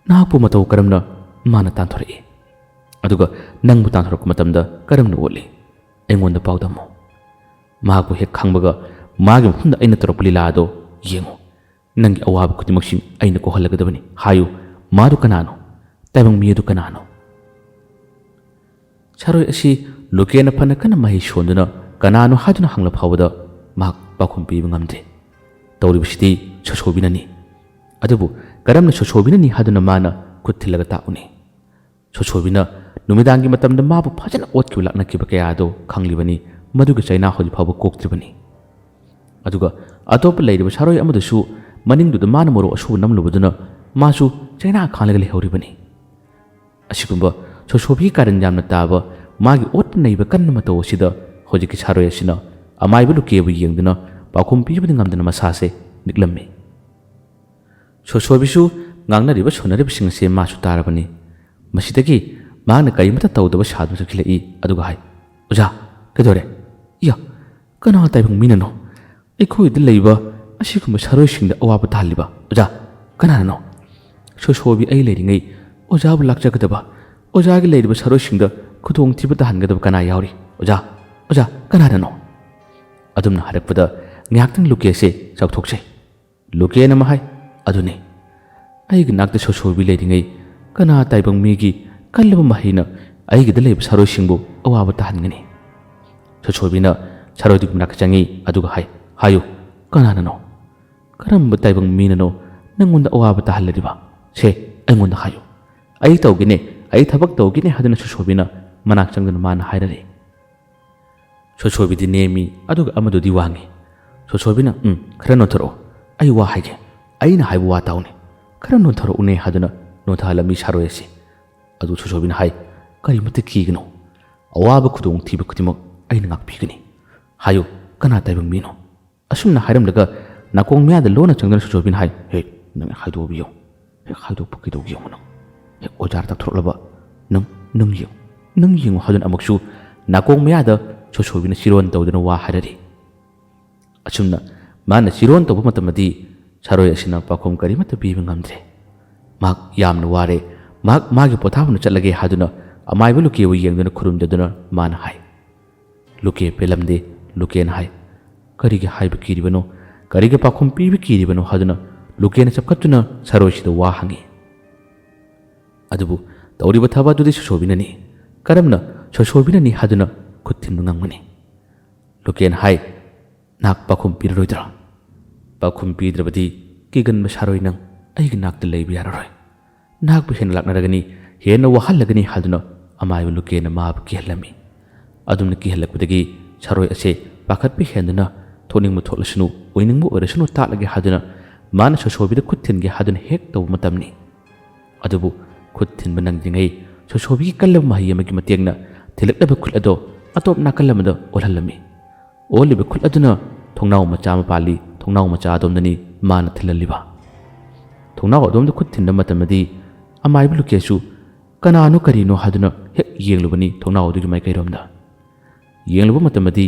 ꯅꯍꯥꯛꯄꯨ ꯃꯇꯧ ꯀꯔꯝꯅ ꯃꯥꯅ ꯇꯥꯟꯊꯣꯔꯛꯏ? ꯑꯗꯨꯒ ꯅꯪꯕꯨ ꯇꯥꯟꯊꯣꯔꯛꯄ ꯃꯇꯝꯗ ꯀꯔꯝꯅ ꯑꯣꯠꯂꯤ? ꯑꯩꯉꯣꯟꯗ ꯄꯥꯎꯗꯝꯃꯨ꯫ ꯃꯍꯥꯛꯄꯨ ꯍꯦꯛ ꯈꯪꯕꯒ ꯃꯥꯒꯤ ꯃꯐꯝꯗ ꯑꯩꯅ ꯇꯧꯔꯛꯄ ꯂꯤꯂꯥ ꯑꯗꯣ ꯌꯦꯡꯉꯨ꯫ ꯅꯪꯒꯤ ꯑꯋꯥꯕ ꯈꯨꯗꯤꯡꯃꯛꯁꯤꯡ ꯑꯩꯅ ꯀꯣꯛꯍꯜꯂꯒꯗꯕꯅꯤ꯫ ꯍꯥꯏꯌꯨ, ꯃꯥꯗꯨ ꯀꯅꯥꯅꯣ? ꯇꯥꯏꯕꯪ ꯃꯤ ꯑꯗꯨ ꯀꯅꯥꯅꯣ?" ꯁꯥꯔꯣꯏ ꯑꯁꯤ ꯂꯨꯀꯦꯅ ꯐꯅ ꯀꯟꯅ ꯃꯍꯩ ꯁꯣꯟꯗꯨꯅ ꯀꯅꯥꯅꯣ ꯍꯥꯏꯗꯨꯅ ꯍꯪꯂ ꯐꯥꯎꯕꯗ ꯃꯍꯥꯛ ꯄꯥꯎꯈꯨꯝ ꯄꯤꯕ ꯉꯝꯗꯦ꯫ ꯇꯧꯔꯤꯕꯁꯤꯗꯤ ꯁꯣꯁꯣꯕꯤꯅꯅꯤ꯫ ꯑꯗꯨꯕꯨ ꯀꯔꯝꯅ ꯁꯣꯁꯣꯕꯤꯅꯅꯤ ꯍꯥꯏꯗꯨꯅ ꯃꯥꯅ ꯈꯨꯠ ꯊꯤꯜꯂꯒ ꯇꯥꯛꯎꯅꯤ? ꯁꯣꯁꯣꯕꯤꯅ ꯅꯨꯃꯤꯗꯥꯡꯒꯤ ꯃꯇꯝꯗ ꯃꯥꯕꯨ ꯐꯖꯅ ꯑꯣꯠꯈꯤꯕ ꯂꯥꯛꯅꯈꯤꯕ ꯀꯌꯥ ꯑꯗꯨ ꯈꯪꯂꯤꯕꯅꯤ꯫ ꯃꯗꯨꯒꯤ ꯆꯩꯅꯥ ꯍꯧꯖꯤꯛ ꯐꯥꯎꯕ ꯀꯣꯛꯇ꯭ꯔꯤꯕꯅꯤ꯫ ꯑꯗꯨꯒ ꯑꯇꯣꯞꯄ ꯂꯩꯔꯤꯕ ꯁꯥꯔꯣꯏ ꯑꯃꯗꯨꯁꯨ ꯃꯅꯤꯡꯗꯨꯗ ꯃꯥꯅ ꯃꯣꯔꯣꯛ ꯑꯁꯨꯕ ꯅꯝꯂꯨꯕꯗꯨꯅ ꯃꯥꯁꯨ ꯆꯩꯅꯥ ꯈꯥꯡꯂꯒ ꯂꯩꯍꯧꯔꯤꯕꯅꯤ꯫ ꯑꯁꯤꯒꯨꯝꯕ ꯁꯣꯁꯣꯕꯤꯒꯤ ꯀꯥꯔꯟ ꯌꯥꯝꯅ ꯇꯥꯕ, ꯃꯥꯒꯤ ꯑꯣꯠꯄ ꯅꯩꯕ ꯀꯟꯕ ꯃꯇꯧ ꯑꯁꯤꯗ ꯍꯧꯖꯤꯛꯀꯤ ꯁꯥꯔꯣꯏ ꯑꯁꯤꯅ ꯑꯃꯥꯏꯕ ꯂꯨꯀꯦꯕꯨ ꯌꯦꯡꯗꯨꯅ ꯄꯥꯎꯈꯨꯝ ꯄꯤꯕꯗꯤ ꯉꯝꯗꯅ ꯃꯁꯥꯁꯦ ꯅꯤꯛꯂꯝꯃꯤ꯫ ꯁꯣꯁꯣꯕꯤꯁꯨ ꯉꯥꯡꯅꯔꯤꯕ ꯁꯣꯟꯅꯔꯤꯕꯁꯤꯡ ꯑꯁꯤ ꯃꯥꯁꯨ ꯇꯥꯔꯕꯅꯤ꯫ ꯃꯁꯤꯗꯒꯤ ꯃꯍꯥꯛꯅ ꯀꯔꯤꯃꯠꯇ ꯇꯧꯗꯕ ꯁꯥꯗꯨꯅ ꯆꯪꯁꯤꯜꯂꯛꯏ꯫ ꯑꯗꯨꯒ ꯍꯥꯏ, "ꯑꯣꯖꯥ, ꯀꯩꯗꯧꯔꯦ? ꯏꯌꯥ, ꯀꯅꯥ ꯇꯥꯏꯕꯪ ꯃꯤꯅꯅꯣ ꯑꯩꯈꯣꯏꯗ ꯂꯩꯕ ꯑꯁꯤꯒꯨꯝꯕ ꯁꯥꯔꯣꯏꯁꯤꯡꯗ ꯑꯋꯥꯕ ꯇꯥꯍꯜꯂꯤꯕ? ꯑꯣꯖꯥ, ꯀꯅꯥꯅꯅꯣ? ꯁꯣꯁꯣꯕꯤ ꯑꯩ ꯂꯩꯔꯤꯉꯩ ꯑꯣꯖꯥꯕꯨ ꯂꯥꯛꯆꯒꯗꯕ, ꯑꯣꯖꯥꯒꯤ ꯂꯩꯔꯤꯕ ꯁꯥꯔꯣꯏꯁꯤꯡꯗ ꯈꯨꯗꯣꯡꯊꯤꯕ ꯇꯥꯍꯟꯒꯗꯕ ꯀꯅꯥ ꯌꯥꯎꯔꯤ? ꯑꯣꯖꯥ, ꯑꯣꯖꯥ, ꯀꯅꯥꯅꯅꯣ?" ꯑꯗꯨꯝꯅ ꯍꯥꯏꯔꯛꯄꯗ ꯉꯥꯏꯍꯥꯛꯇꯪ ꯂꯨꯀꯦꯁꯦ ꯆꯥꯎꯊꯣꯛꯆꯩ꯫ ꯂꯨꯀꯦꯟ ꯑꯃ ꯍꯥꯏ, "ꯑꯗꯨꯅꯤ, ꯑꯩꯒꯤ ꯅꯥꯛꯇ ꯁꯣꯁꯣꯕꯤ ꯂꯩꯔꯤꯉꯩ ꯀꯅꯥ ꯇꯥꯏꯕꯪ ꯃꯤꯒꯤ ꯀꯜꯂꯕ ꯃꯍꯩꯅ ꯑꯩꯒꯤꯗ ꯂꯩꯕ ꯁꯥꯔꯣꯏꯁꯤꯡꯕꯨ ꯑꯋꯥꯕ ꯇꯥꯍꯟꯒꯅꯤ?" ꯁꯣꯁꯣꯕꯤꯅ ꯁꯥꯔꯣꯏꯗꯨꯒꯤ ꯃꯅꯥꯛꯇ ꯆꯪꯉꯤ꯫ ꯑꯗꯨꯒ ꯍꯥꯏ, "ꯍꯥꯏꯌꯨ, ꯀꯅꯥꯅꯅꯣ? ꯀꯔꯝꯕ ꯇꯥꯏꯕꯪ ꯃꯤꯅꯅꯣ ꯅꯪꯉꯣꯟꯗ ꯑꯋꯥꯕ ꯇꯥꯍꯜꯂꯤꯕ? ꯁꯦ, ꯑꯩꯉꯣꯟꯗ ꯍꯥꯏꯌꯨ꯫ ꯑꯩ ꯇꯧꯒꯦꯅꯦ, ꯑꯩ ꯊꯕꯛ ꯇꯧꯒꯦꯅꯦ" ꯍꯥꯏꯗꯨꯅ ꯁꯣꯁꯣꯕꯤꯅ ꯃꯅꯥꯛ ꯆꯪꯗꯨꯅ ꯃꯥꯅ ꯍꯥꯏꯔꯔꯦ꯫ ꯁꯣꯁꯣꯕꯤꯗꯤ ꯅꯦꯝꯃꯤ, ꯑꯗꯨꯒ ꯑꯃꯗꯨꯗꯤ ꯋꯥꯡꯉꯤ꯫ ꯁꯣꯁꯣꯕꯤꯅ, "ꯎꯝ, ꯈꯔ ꯅꯣꯟꯊꯔꯛꯑꯣ, ꯑꯩ ꯋꯥ ꯍꯥꯏꯒꯦ, ꯑꯩꯅ ꯍꯥꯏꯕ ꯋꯥ ꯇꯥꯎꯅꯦ, ꯈꯔ ꯅꯣꯟꯊꯔꯛꯎꯅꯦ" ꯍꯥꯏꯗꯨꯅ ꯅꯣꯟꯊꯍꯜꯂꯝꯃꯤ ꯁꯥꯔꯣꯏ ꯑꯁꯤ꯫ ꯑꯗꯨ ꯁꯣꯁꯣꯕꯤꯅ ꯍꯥꯏ, "ꯀꯔꯤꯃꯠꯇ ꯀꯤꯒꯅꯨ, ꯑꯋꯥꯕ ꯈꯨꯗꯣꯡꯊꯤꯕ ꯈꯨꯗꯤꯡꯃꯛ ꯑꯩꯅ ꯉꯥꯛꯄꯤꯒꯅꯤ꯫ ꯍꯥꯏꯌꯨ, ꯀꯅꯥ ꯇꯥꯏꯕꯪ ꯃꯤꯅꯣ?" ꯑꯁꯨꯝꯅ ꯍꯥꯏꯔꯝꯂꯒ ꯅꯥꯀꯣꯡ ꯃꯌꯥꯗ ꯂꯣꯟꯅ ꯆꯪꯗꯨꯅ ꯁꯣꯁꯣꯕꯤꯅ ꯍꯥꯏ, "ꯍꯦ, ꯅꯪ ꯍꯥꯏꯗꯣꯛꯑꯕ ꯌꯦꯡꯉꯨ, ꯍꯦꯛ ꯍꯥꯏꯗꯣꯛꯄ ꯀꯩꯗꯧꯒꯦ ꯌꯦꯡꯉꯨ ꯅꯪ, ꯍꯦꯛ ꯑꯣꯖꯥꯗ ꯇꯥꯛꯊꯣꯔꯛꯂꯕ, ꯅꯪ, ꯅꯪ ꯌꯦꯡꯉꯨ, ꯅꯪ ꯌꯦꯡꯉꯨ" ꯍꯥꯏꯗꯨꯅ ꯑꯃꯨꯛꯁꯨ ꯅꯥꯀꯣꯡ ꯃꯌꯥꯗ ꯁꯣꯁꯣꯕꯤꯅ ꯆꯤꯔꯣꯟ ꯇꯧꯗꯨꯅ ꯋꯥ ꯍꯥꯏꯔꯔꯤ꯫ ꯑꯁꯨꯝꯅ ꯃꯥꯅ ꯆꯤꯔꯣꯟ ꯇꯧꯕ ꯃꯇꯝꯗꯗꯤ ꯁꯥꯔꯣꯏ ꯑꯁꯤꯅ ꯄꯥꯎꯈꯨꯝ ꯀꯔꯤꯃꯠꯇ ꯄꯤꯕ ꯉꯝꯗ꯭ꯔꯦ꯫ ꯃꯍꯥꯛ ꯌꯥꯝꯅ ꯋꯥꯔꯦ꯫ ꯃꯍꯥꯛ ꯃꯥꯒꯤ ꯄꯣꯊꯥꯐꯝꯗ ꯆꯠꯂꯒꯦ ꯍꯥꯏꯗꯨꯅ ꯑꯃꯥꯏꯕ ꯂꯨꯀꯦꯕꯨ ꯌꯦꯡꯗꯨꯅ ꯈꯨꯔꯨꯝꯖꯗꯨꯅ ꯃꯥꯅ ꯍꯥꯏ꯫ ꯂꯨꯀꯦ ꯄꯦꯜꯂꯝꯗꯦ꯫ ꯂꯨꯀꯦꯅ ꯍꯥꯏ, "ꯀꯔꯤꯒꯤ ꯍꯥꯏꯕ ꯀꯤꯔꯤꯕꯅꯣ? ꯀꯔꯤꯒꯤ ꯄꯥꯎꯈꯨꯝ ꯄꯤꯕ ꯀꯤꯔꯤꯕꯅꯣ?" ꯍꯥꯏꯗꯨꯅ ꯂꯨꯀꯦꯅ ꯆꯞꯈꯠꯇꯨꯅ ꯁꯥꯔꯣꯏꯁꯤꯗ ꯋꯥ ꯍꯪꯉꯤ꯫ ꯑꯗꯨꯕꯨ ꯇꯧꯔꯤꯕ ꯊꯕꯛ ꯑꯗꯨꯗꯤ ꯁꯣꯁꯣꯕꯤꯅꯅꯤ꯫ ꯀꯔꯝꯅ ꯁꯣꯁꯣꯕꯤꯅꯅꯤ ꯍꯥꯏꯗꯨꯅ ꯈꯨꯠ ꯊꯤꯟꯕ ꯉꯝꯒꯅꯤ? ꯂꯨꯀꯦꯅ ꯍꯥꯏ, "ꯅꯍꯥꯛ ꯄꯥꯎꯈꯨꯝ ꯄꯤꯔꯔꯣꯏꯗ꯭ꯔꯥ? ꯄꯥꯎꯈꯨꯝ ꯄꯤꯗ꯭ꯔꯕꯗꯤ ꯀꯤꯒꯟꯕ ꯁꯥꯔꯣꯏ ꯅꯪ ꯑꯩꯒꯤ ꯅꯥꯛꯇ ꯂꯩꯕ ꯌꯥꯔꯔꯣꯏ꯫ ꯅꯍꯥꯛꯄꯨ ꯍꯦꯟꯅ ꯂꯥꯛꯅꯔꯒꯅꯤ, ꯍꯦꯟꯅ ꯋꯥꯍꯜꯂꯒꯅꯤ" ꯍꯥꯏꯗꯨꯅ ꯑꯃꯥꯏꯕ ꯂꯨꯀꯦꯅ ꯃꯥꯕꯨ ꯀꯤꯍꯜꯂꯝꯃꯤ꯫ ꯑꯗꯨꯝꯅ ꯀꯤꯍꯜꯂꯛꯄꯗꯒꯤ ꯁꯥꯔꯣꯏ ꯑꯁꯦ ꯄꯥꯈꯠꯄ ꯍꯦꯟꯗꯨꯅ ꯊꯣꯛꯅꯤꯡꯕ ꯊꯣꯛꯂꯁꯅꯨ, ꯑꯣꯏꯅꯤꯡꯕ ꯑꯣꯏꯔꯁꯅꯨ, ꯇꯥꯠꯂꯒꯦ ꯍꯥꯏꯗꯨꯅ ꯃꯥꯅ ꯁꯣꯁꯣꯕꯤꯗ ꯈꯨꯠ ꯊꯤꯟꯒꯦ ꯍꯥꯏꯗꯨꯅ ꯍꯦꯛ ꯇꯧꯕ ꯃꯇꯝꯅꯤ꯫ ꯑꯗꯨꯕꯨ ꯈꯨꯠ ꯊꯤꯟꯕ ꯅꯪꯗ꯭ꯔꯤꯉꯩ ꯁꯣꯁꯣꯕꯤꯒꯤ ꯀꯜꯂꯕ ꯃꯍꯩ ꯑꯃꯒꯤ ꯃꯇꯦꯡꯅ ꯊꯤꯜꯂꯛꯂꯕ ꯈꯨꯠ ꯑꯗꯣ ꯑꯇꯣꯞ ꯅꯥꯀꯜ ꯑꯃꯗ ꯑꯣꯜꯍꯜꯂꯝꯃꯤ꯫ ꯑꯣꯜꯂꯤꯕ ꯈꯨꯠ ꯑꯗꯨꯅ ꯊꯣꯡꯅꯥꯎ ꯃꯆꯥ ꯑꯃ ꯄꯥꯜꯂꯤ, ꯊꯣꯡꯅꯥꯎ ꯃꯆꯥ ꯑꯗꯣꯝꯗꯅꯤ ꯃꯥꯅ ꯊꯤꯜꯍꯜꯂꯤꯕ꯫ ꯊꯣꯡꯅꯥꯎ ꯑꯗꯣꯝꯗ ꯈꯨꯠ ꯊꯤꯟꯕ ꯃꯇꯝꯗꯗꯤ ꯑꯃꯥꯏꯕ ꯂꯨꯀꯦꯁꯨ ꯀꯅꯥꯅꯣ ꯀꯔꯤꯅꯣ ꯍꯥꯏꯗꯨꯅ ꯍꯦꯛ ꯌꯦꯡꯂꯨꯕꯅꯤ ꯊꯣꯡꯅꯥꯎ ꯑꯗꯨꯒꯤ ꯃꯥꯏꯀꯩꯔꯣꯝꯗ꯫ ꯌꯦꯡꯂꯨꯕ ꯃꯇꯝꯗꯗꯤ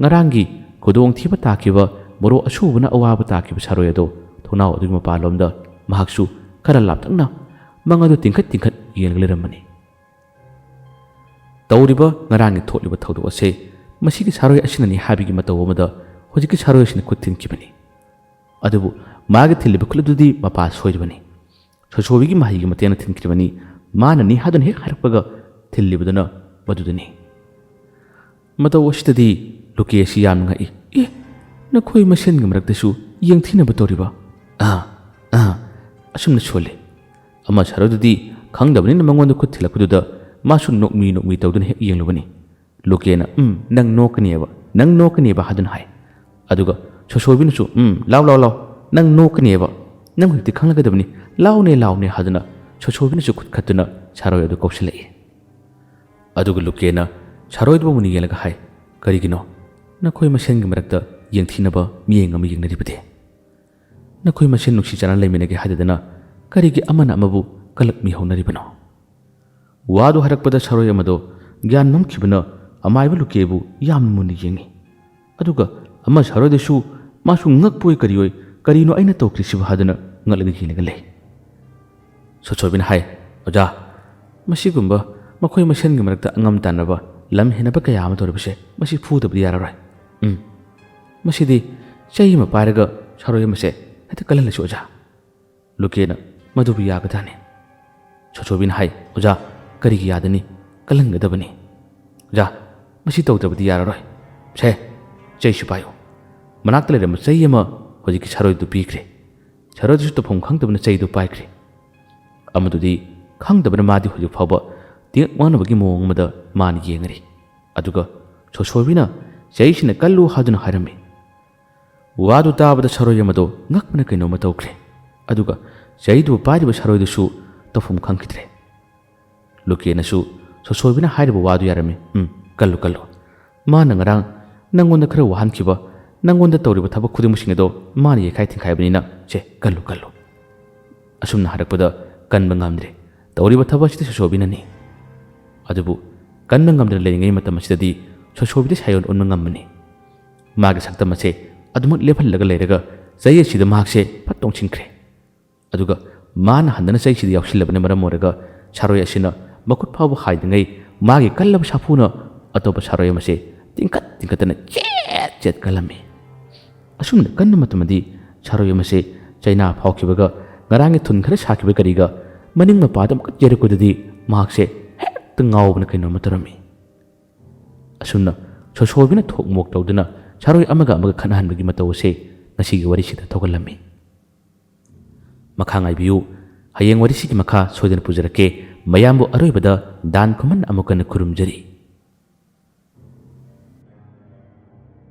ꯉꯔꯥꯡꯒꯤ ꯈꯨꯗꯣꯡꯊꯤꯕ ꯇꯥꯈꯤꯕ, ꯃꯣꯔꯣꯛ ꯑꯁꯨꯕꯅ ꯑꯋꯥꯕ ꯇꯥꯈꯤꯕ ꯁꯥꯔꯣꯏ ꯑꯗꯣ ꯊꯣꯡꯅꯥꯎ ꯑꯗꯨꯒꯤ ꯃꯄꯥꯟꯂꯣꯝꯗ ꯃꯍꯥꯛꯁꯨ ꯈꯔ ꯂꯥꯞꯇꯛꯅ ꯃꯪ ꯑꯗꯨ ꯇꯤꯡꯈꯠ ꯇꯤꯡꯈꯠ ꯌꯦꯡꯂꯒ ꯂꯩꯔꯝꯕꯅꯤ꯫ ꯇꯧꯔꯤꯕ ꯉꯔꯥꯡꯒꯤ ꯊꯣꯛꯂꯤꯕ ꯊꯧꯗꯣꯛ ꯑꯁꯦ ꯃꯁꯤꯒꯤ ꯁꯥꯔꯣꯏ ꯑꯁꯤꯅꯅꯤ ꯍꯥꯏꯕꯒꯤ ꯃꯇꯧ ꯑꯃꯗ ꯍꯧꯖꯤꯛꯀꯤ ꯁꯥꯔꯣꯏ ꯑꯁꯤꯅ ꯈꯨꯠ ꯊꯤꯟꯈꯤꯕꯅꯤ꯫ ꯑꯗꯨꯕꯨ ꯃꯥꯒꯤ ꯊꯤꯜꯂꯤꯕ ꯈꯨꯠ ꯑꯗꯨꯗꯤ ꯃꯄꯥ ꯁꯣꯏꯔꯤꯕꯅꯤ꯫ ꯁꯣꯁꯣꯕꯤꯒꯤ ꯃꯍꯩꯒꯤ ꯃꯇꯦꯡꯅ ꯊꯤꯟꯈꯤꯕꯅꯤ꯫ ꯃꯥꯅꯅꯤ ꯍꯥꯏꯗꯨꯅ ꯍꯦꯛ ꯍꯥꯏꯔꯛꯄꯒ ꯊꯤꯜꯂꯤꯕꯗꯨꯅ ꯃꯗꯨꯗꯅꯤ꯫ ꯃꯇꯧ ꯑꯁꯤꯗꯗꯤ ꯂꯨꯀꯦ ꯑꯁꯤ ꯌꯥꯝꯅ ꯉꯛꯏ꯫ "ꯑꯦ, ꯅꯈꯣꯏ ꯃꯁꯦꯟꯒꯤ ꯃꯔꯛꯇꯁꯨ ꯌꯦꯡꯊꯤꯅꯕ ꯇꯧꯔꯤꯕ?" "ꯑꯥ, ꯑꯥ, ꯑꯁꯨꯝꯅ ꯁꯣꯜꯂꯤ꯫" ꯑꯃ ꯁꯥꯔꯣꯏꯗꯨꯗꯤ ꯈꯪꯗꯕꯅꯤꯅ ꯃꯉꯣꯟꯗ ꯈꯨꯠ ꯊꯤꯜꯂꯛꯄꯗꯨꯗ ꯃꯥꯁꯨ ꯅꯣꯛꯃꯤ ꯅꯣꯛꯃꯤ ꯇꯧꯗꯨꯅ ꯍꯦꯛ ꯌꯦꯡꯂꯨꯕꯅꯤ꯫ ꯂꯨꯀꯦꯅ, "ꯎꯝ, ꯅꯪ ꯅꯣꯛꯀꯅꯤꯕ, ꯅꯪ ꯅꯣꯛꯀꯅꯤꯕ" ꯍꯥꯏꯗꯨꯅ ꯍꯥꯏ꯫ ꯑꯗꯨꯒ ꯁꯣꯁꯣꯕꯤꯅꯁꯨ, "ꯎꯝ, ꯂꯥꯎ, ꯂꯥꯎ, ꯂꯥꯎ, ꯅꯪ ꯅꯣꯛꯀꯅꯤꯕ, ꯅꯪ ꯍꯧꯖꯤꯛꯇꯤ ꯈꯪꯂꯒꯗꯕꯅꯤ, ꯂꯥꯎꯅꯦ, ꯂꯥꯎꯅꯦ" ꯍꯥꯏꯗꯨꯅ ꯁꯣꯁꯣꯕꯤꯅꯁꯨ ꯈꯨꯠ ꯈꯠꯇꯨꯅ ꯁꯥꯔꯣꯏ ꯑꯗꯨ ꯀꯧꯁꯤꯜꯂꯛꯏ꯫ ꯑꯗꯨꯒ ꯂꯨꯀꯦꯅ ꯁꯥꯔꯣꯏꯗꯨꯕꯨ ꯃꯨꯟꯅ ꯌꯦꯡꯂꯒ ꯍꯥꯏ, "ꯀꯔꯤꯒꯤꯅꯣ ꯅꯈꯣꯏ ꯃꯁꯦꯟꯒꯤ ꯃꯔꯛꯇ ꯌꯦꯡꯊꯤꯅꯕ ꯃꯤꯠꯌꯦꯡ ꯑꯃ ꯌꯦꯡꯅꯔꯤꯕꯗꯤ? ꯅꯈꯣꯏ ꯃꯁꯦꯟ ꯅꯨꯡꯁꯤ ꯆꯥꯟꯅ ꯂꯩꯃꯤꯟꯅꯒꯦ ꯍꯥꯏꯗꯗꯅ ꯀꯔꯤꯒꯤ ꯑꯃꯅ ꯑꯃꯕꯨ ꯀꯂꯛꯃꯤ ꯍꯧꯅꯔꯤꯕꯅꯣ?" ꯋꯥꯗꯨ ꯍꯥꯏꯔꯛꯄꯗ ꯁꯥꯔꯣꯏ ꯑꯃꯗꯣ ꯒ꯭ꯌꯥꯟ ꯃꯝꯈꯤꯕꯅ ꯑꯃꯥꯏꯕ ꯂꯨꯀꯦꯕꯨ ꯌꯥꯝꯅ ꯃꯨꯟꯅ ꯌꯦꯡꯉꯤ꯫ ꯑꯗꯨꯒ ꯑꯃ ꯁꯥꯔꯣꯏꯗꯁꯨ ꯃꯥꯁꯨ ꯉꯛꯄꯣꯏ ꯀꯔꯤꯑꯣꯏ, "ꯀꯔꯤꯅꯣ ꯑꯩꯅ ꯇꯧꯈ꯭ꯔꯤꯁꯤꯕꯨ?" ꯍꯥꯏꯗꯨꯅ ꯉꯛꯂꯒ ꯌꯦꯡꯂꯒ ꯂꯩ꯫ ꯁꯣꯁꯣꯕꯤꯅ ꯍꯥꯏ, "ꯑꯣꯖꯥ, ꯃꯁꯤꯒꯨꯝꯕ ꯃꯈꯣꯏ ꯃꯁꯦꯟꯒꯤ ꯃꯔꯛꯇ ꯑꯉꯝ ꯇꯥꯟꯅꯕ, ꯂꯝ ꯍꯦꯟꯅꯕ ꯀꯌꯥ ꯑꯃ ꯇꯧꯔꯤꯕꯁꯦ, ꯃꯁꯤ ꯐꯨꯗꯕꯗꯤ ꯌꯥꯔꯔꯣꯏ꯫ ꯎꯝ, ꯃꯁꯤꯗꯤ ꯆꯩ ꯑꯃ ꯄꯥꯏꯔꯒ ꯁꯥꯔꯣꯏ ꯑꯃꯁꯦ ꯍꯦꯛꯇ ꯀꯜꯍꯜꯂꯁꯤ, ꯑꯣꯖꯥ꯫" ꯂꯨꯀꯦꯅ, "ꯃꯗꯨꯕꯨ ꯌꯥꯒꯗ꯭ꯔꯥꯅꯦ?" ꯁꯣꯁꯣꯕꯤꯅ ꯍꯥꯏ, "ꯑꯣꯖꯥ, ꯀꯔꯤꯒꯤ ꯌꯥꯗꯅꯤ? ꯀꯜꯍꯟꯒꯗꯕꯅꯤ꯫ ꯑꯣꯖꯥ, ꯃꯁꯤ ꯇꯧꯗ꯭ꯔꯕꯗꯤ ꯌꯥꯔꯔꯣꯏ꯫ ꯁꯦ, ꯆꯩꯁꯨ ꯄꯥꯏꯌꯨ꯫" ꯃꯅꯥꯛꯇ ꯂꯩꯔꯝꯕ ꯆꯩ ꯑꯃ ꯍꯧꯖꯤꯛꯀꯤ ꯁꯥꯔꯣꯏꯗꯨ ꯄꯤꯈ꯭ꯔꯦ꯫ ꯁꯥꯔꯣꯏꯗꯨꯁꯨ ꯇꯧꯐꯝ ꯈꯪꯗꯕꯅ ꯆꯩꯗꯨ ꯄꯥꯏꯈ꯭ꯔꯦ꯫ ꯑꯃꯗꯨꯗꯤ ꯈꯪꯗꯕꯅ ꯃꯥꯗꯤ ꯍꯧꯖꯤꯛ ꯐꯥꯎꯕ ꯇꯦꯛ ꯋꯥꯅꯕꯒꯤ ꯃꯑꯣꯡ ꯑꯃꯗ ꯃꯥꯅ ꯌꯦꯡꯉꯔꯤ꯫ ꯑꯗꯨꯒ ꯁꯣꯁꯣꯏꯕꯤꯅ ꯆꯩꯁꯤꯅ ꯀꯜꯂꯨ ꯍꯥꯏꯗꯨꯅ ꯍꯥꯏꯔꯝꯃꯤ꯫ ꯋꯥꯗꯨ ꯇꯥꯕꯗ ꯁꯔꯣꯏ ꯑꯃꯗꯣ ꯉꯛꯄꯅ ꯀꯩꯅꯣꯝꯃ ꯇꯧꯈ꯭ꯔꯦ꯫ ꯑꯗꯨꯒ ꯆꯩꯗꯨ ꯄꯥꯏꯔꯤꯕ ꯁꯔꯣꯏꯗꯨꯁꯨ ꯇꯧꯐꯝ ꯈꯪꯈꯤꯗ꯭ꯔꯦ꯫ ꯂꯨꯀꯦꯅꯁꯨ ꯁꯣꯁꯣꯏꯕꯤꯅ ꯍꯥꯏꯔꯤꯕ ꯋꯥꯗꯨ ꯌꯥꯔꯝꯃꯤ꯫ "ꯎꯝ, ꯀꯜꯂꯨ, ꯀꯜꯂꯨ꯫ ꯃꯥꯅ ꯉꯔꯥꯡ ꯅꯪꯉꯣꯟꯗ ꯈꯔ ꯋꯥꯍꯟꯈꯤꯕ, ꯅꯪꯉꯣꯟꯗ ꯇꯧꯔꯤꯕ ꯊꯕꯛ ꯈꯨꯗꯤꯡꯃꯛꯁꯤꯡ ꯑꯗꯣ ꯃꯥꯅ ꯌꯩꯈꯥꯏ ꯊꯤꯡꯈꯥꯏꯕꯅꯤꯅ, ꯁꯦ, ꯀꯜꯂꯨ, ꯀꯜꯂꯨ"꯫ ꯑꯁꯨꯝꯅ ꯍꯥꯏꯔꯛꯄꯗ ꯀꯟꯕ ꯉꯝꯗ꯭ꯔꯦ꯫ ꯇꯧꯔꯤꯕ ꯊꯕꯛ ꯑꯁꯤꯗꯤ ꯁꯣꯁꯣꯏꯕꯤꯅꯅꯤ꯫ ꯑꯗꯨꯕꯨ ꯀꯟꯕ ꯉꯝꯗꯅ ꯂꯩꯔꯤꯉꯩ ꯃꯇꯝ ꯑꯁꯤꯗꯗꯤ ꯁꯣꯁꯣꯏꯕꯤꯗ ꯁꯥꯌꯣꯟ ꯑꯣꯟꯕ ꯉꯝꯕꯅꯤ꯫ ꯃꯥꯒꯤ ꯁꯛꯇꯝ ꯑꯁꯦ ꯑꯗꯨꯃꯛ ꯂꯦꯞꯍꯜꯂꯒ ꯂꯩꯔꯒ ꯆꯩ ꯑꯁꯤꯗ ꯃꯍꯥꯛꯁꯦ ꯐꯠ ꯇꯣꯡꯁꯤꯟꯈ꯭ꯔꯦ꯫ ꯑꯗꯨꯒ ꯃꯥꯅ ꯍꯟꯗꯅ ꯆꯩꯁꯤꯗ ꯌꯥꯎꯁꯤꯜꯂꯕꯅ ꯃꯔꯝ ꯑꯣꯏꯔꯒ ꯁꯥꯔꯣꯏ ꯑꯁꯤꯅ ꯃꯈꯨꯠ ꯐꯥꯎꯕ ꯍꯥꯏꯗ꯭ꯔꯤꯉꯩ ꯃꯥꯒꯤ ꯀꯜꯂꯕ ꯁꯥꯐꯨꯅ ꯑꯇꯣꯞꯄ ꯁꯥꯔꯣꯏ ꯑꯃꯁꯦ ꯇꯤꯡꯈꯠ ꯇꯤꯡꯈꯠꯇꯅ ꯆꯦꯠ ꯆꯦꯠ ꯀꯜꯂꯝꯃꯤ꯫ ꯑꯁꯨꯝꯅ ꯀꯟꯕ ꯃꯇꯝꯗꯗꯤ ꯁꯥꯔꯣꯏ ꯑꯃꯁꯦ ꯆꯩꯅꯥ ꯐꯥꯎꯈꯤꯕꯒ ꯉꯔꯥꯡꯒꯤ ꯊꯨꯟ ꯈꯔ ꯁꯥꯈꯤꯕ ꯀꯔꯤꯒ ꯃꯅꯤꯡ ꯃꯄꯥꯗ ꯑꯃꯨꯛꯀ ꯌꯩꯔꯛꯄꯗꯗꯤ ꯃꯍꯥꯛꯁꯦ ꯍꯦꯛꯇ ꯉꯥꯎꯕꯅ ꯀꯩꯅꯣꯝꯃ ꯇꯧꯔꯝꯃꯤ꯫ ꯑꯁꯨꯝꯅ ꯁꯣꯁꯣꯏꯕꯤꯅ ꯊꯣꯛ ꯃꯣꯛ ꯇꯧꯗꯨꯅ ꯁꯥꯔꯣꯏ ꯑꯃꯒ ꯑꯃꯒ ꯈꯠꯅꯍꯟꯕꯒꯤ ꯃꯇꯧ ꯑꯁꯦ ꯉꯁꯤꯒꯤ ꯋꯥꯔꯤꯁꯤꯗ ꯊꯣꯛꯍꯜꯂꯝꯃꯤ꯫ ꯃꯈꯥ ꯉꯥꯏꯕꯤꯌꯨ꯫ ꯍꯌꯦꯡ ꯋꯥꯔꯤꯁꯤꯒꯤ ꯃꯈꯥ ꯁꯣꯏꯗꯅ ꯄꯨꯖꯔꯛꯀꯦ꯫ ꯃꯌꯥꯝꯕꯨ ꯑꯔꯣꯏꯕꯗ ꯗꯥꯟ ꯈꯨꯃꯟ ꯑꯃꯨꯛ ꯍꯟꯅ ꯈꯨꯔꯨꯝꯖꯔꯤ꯫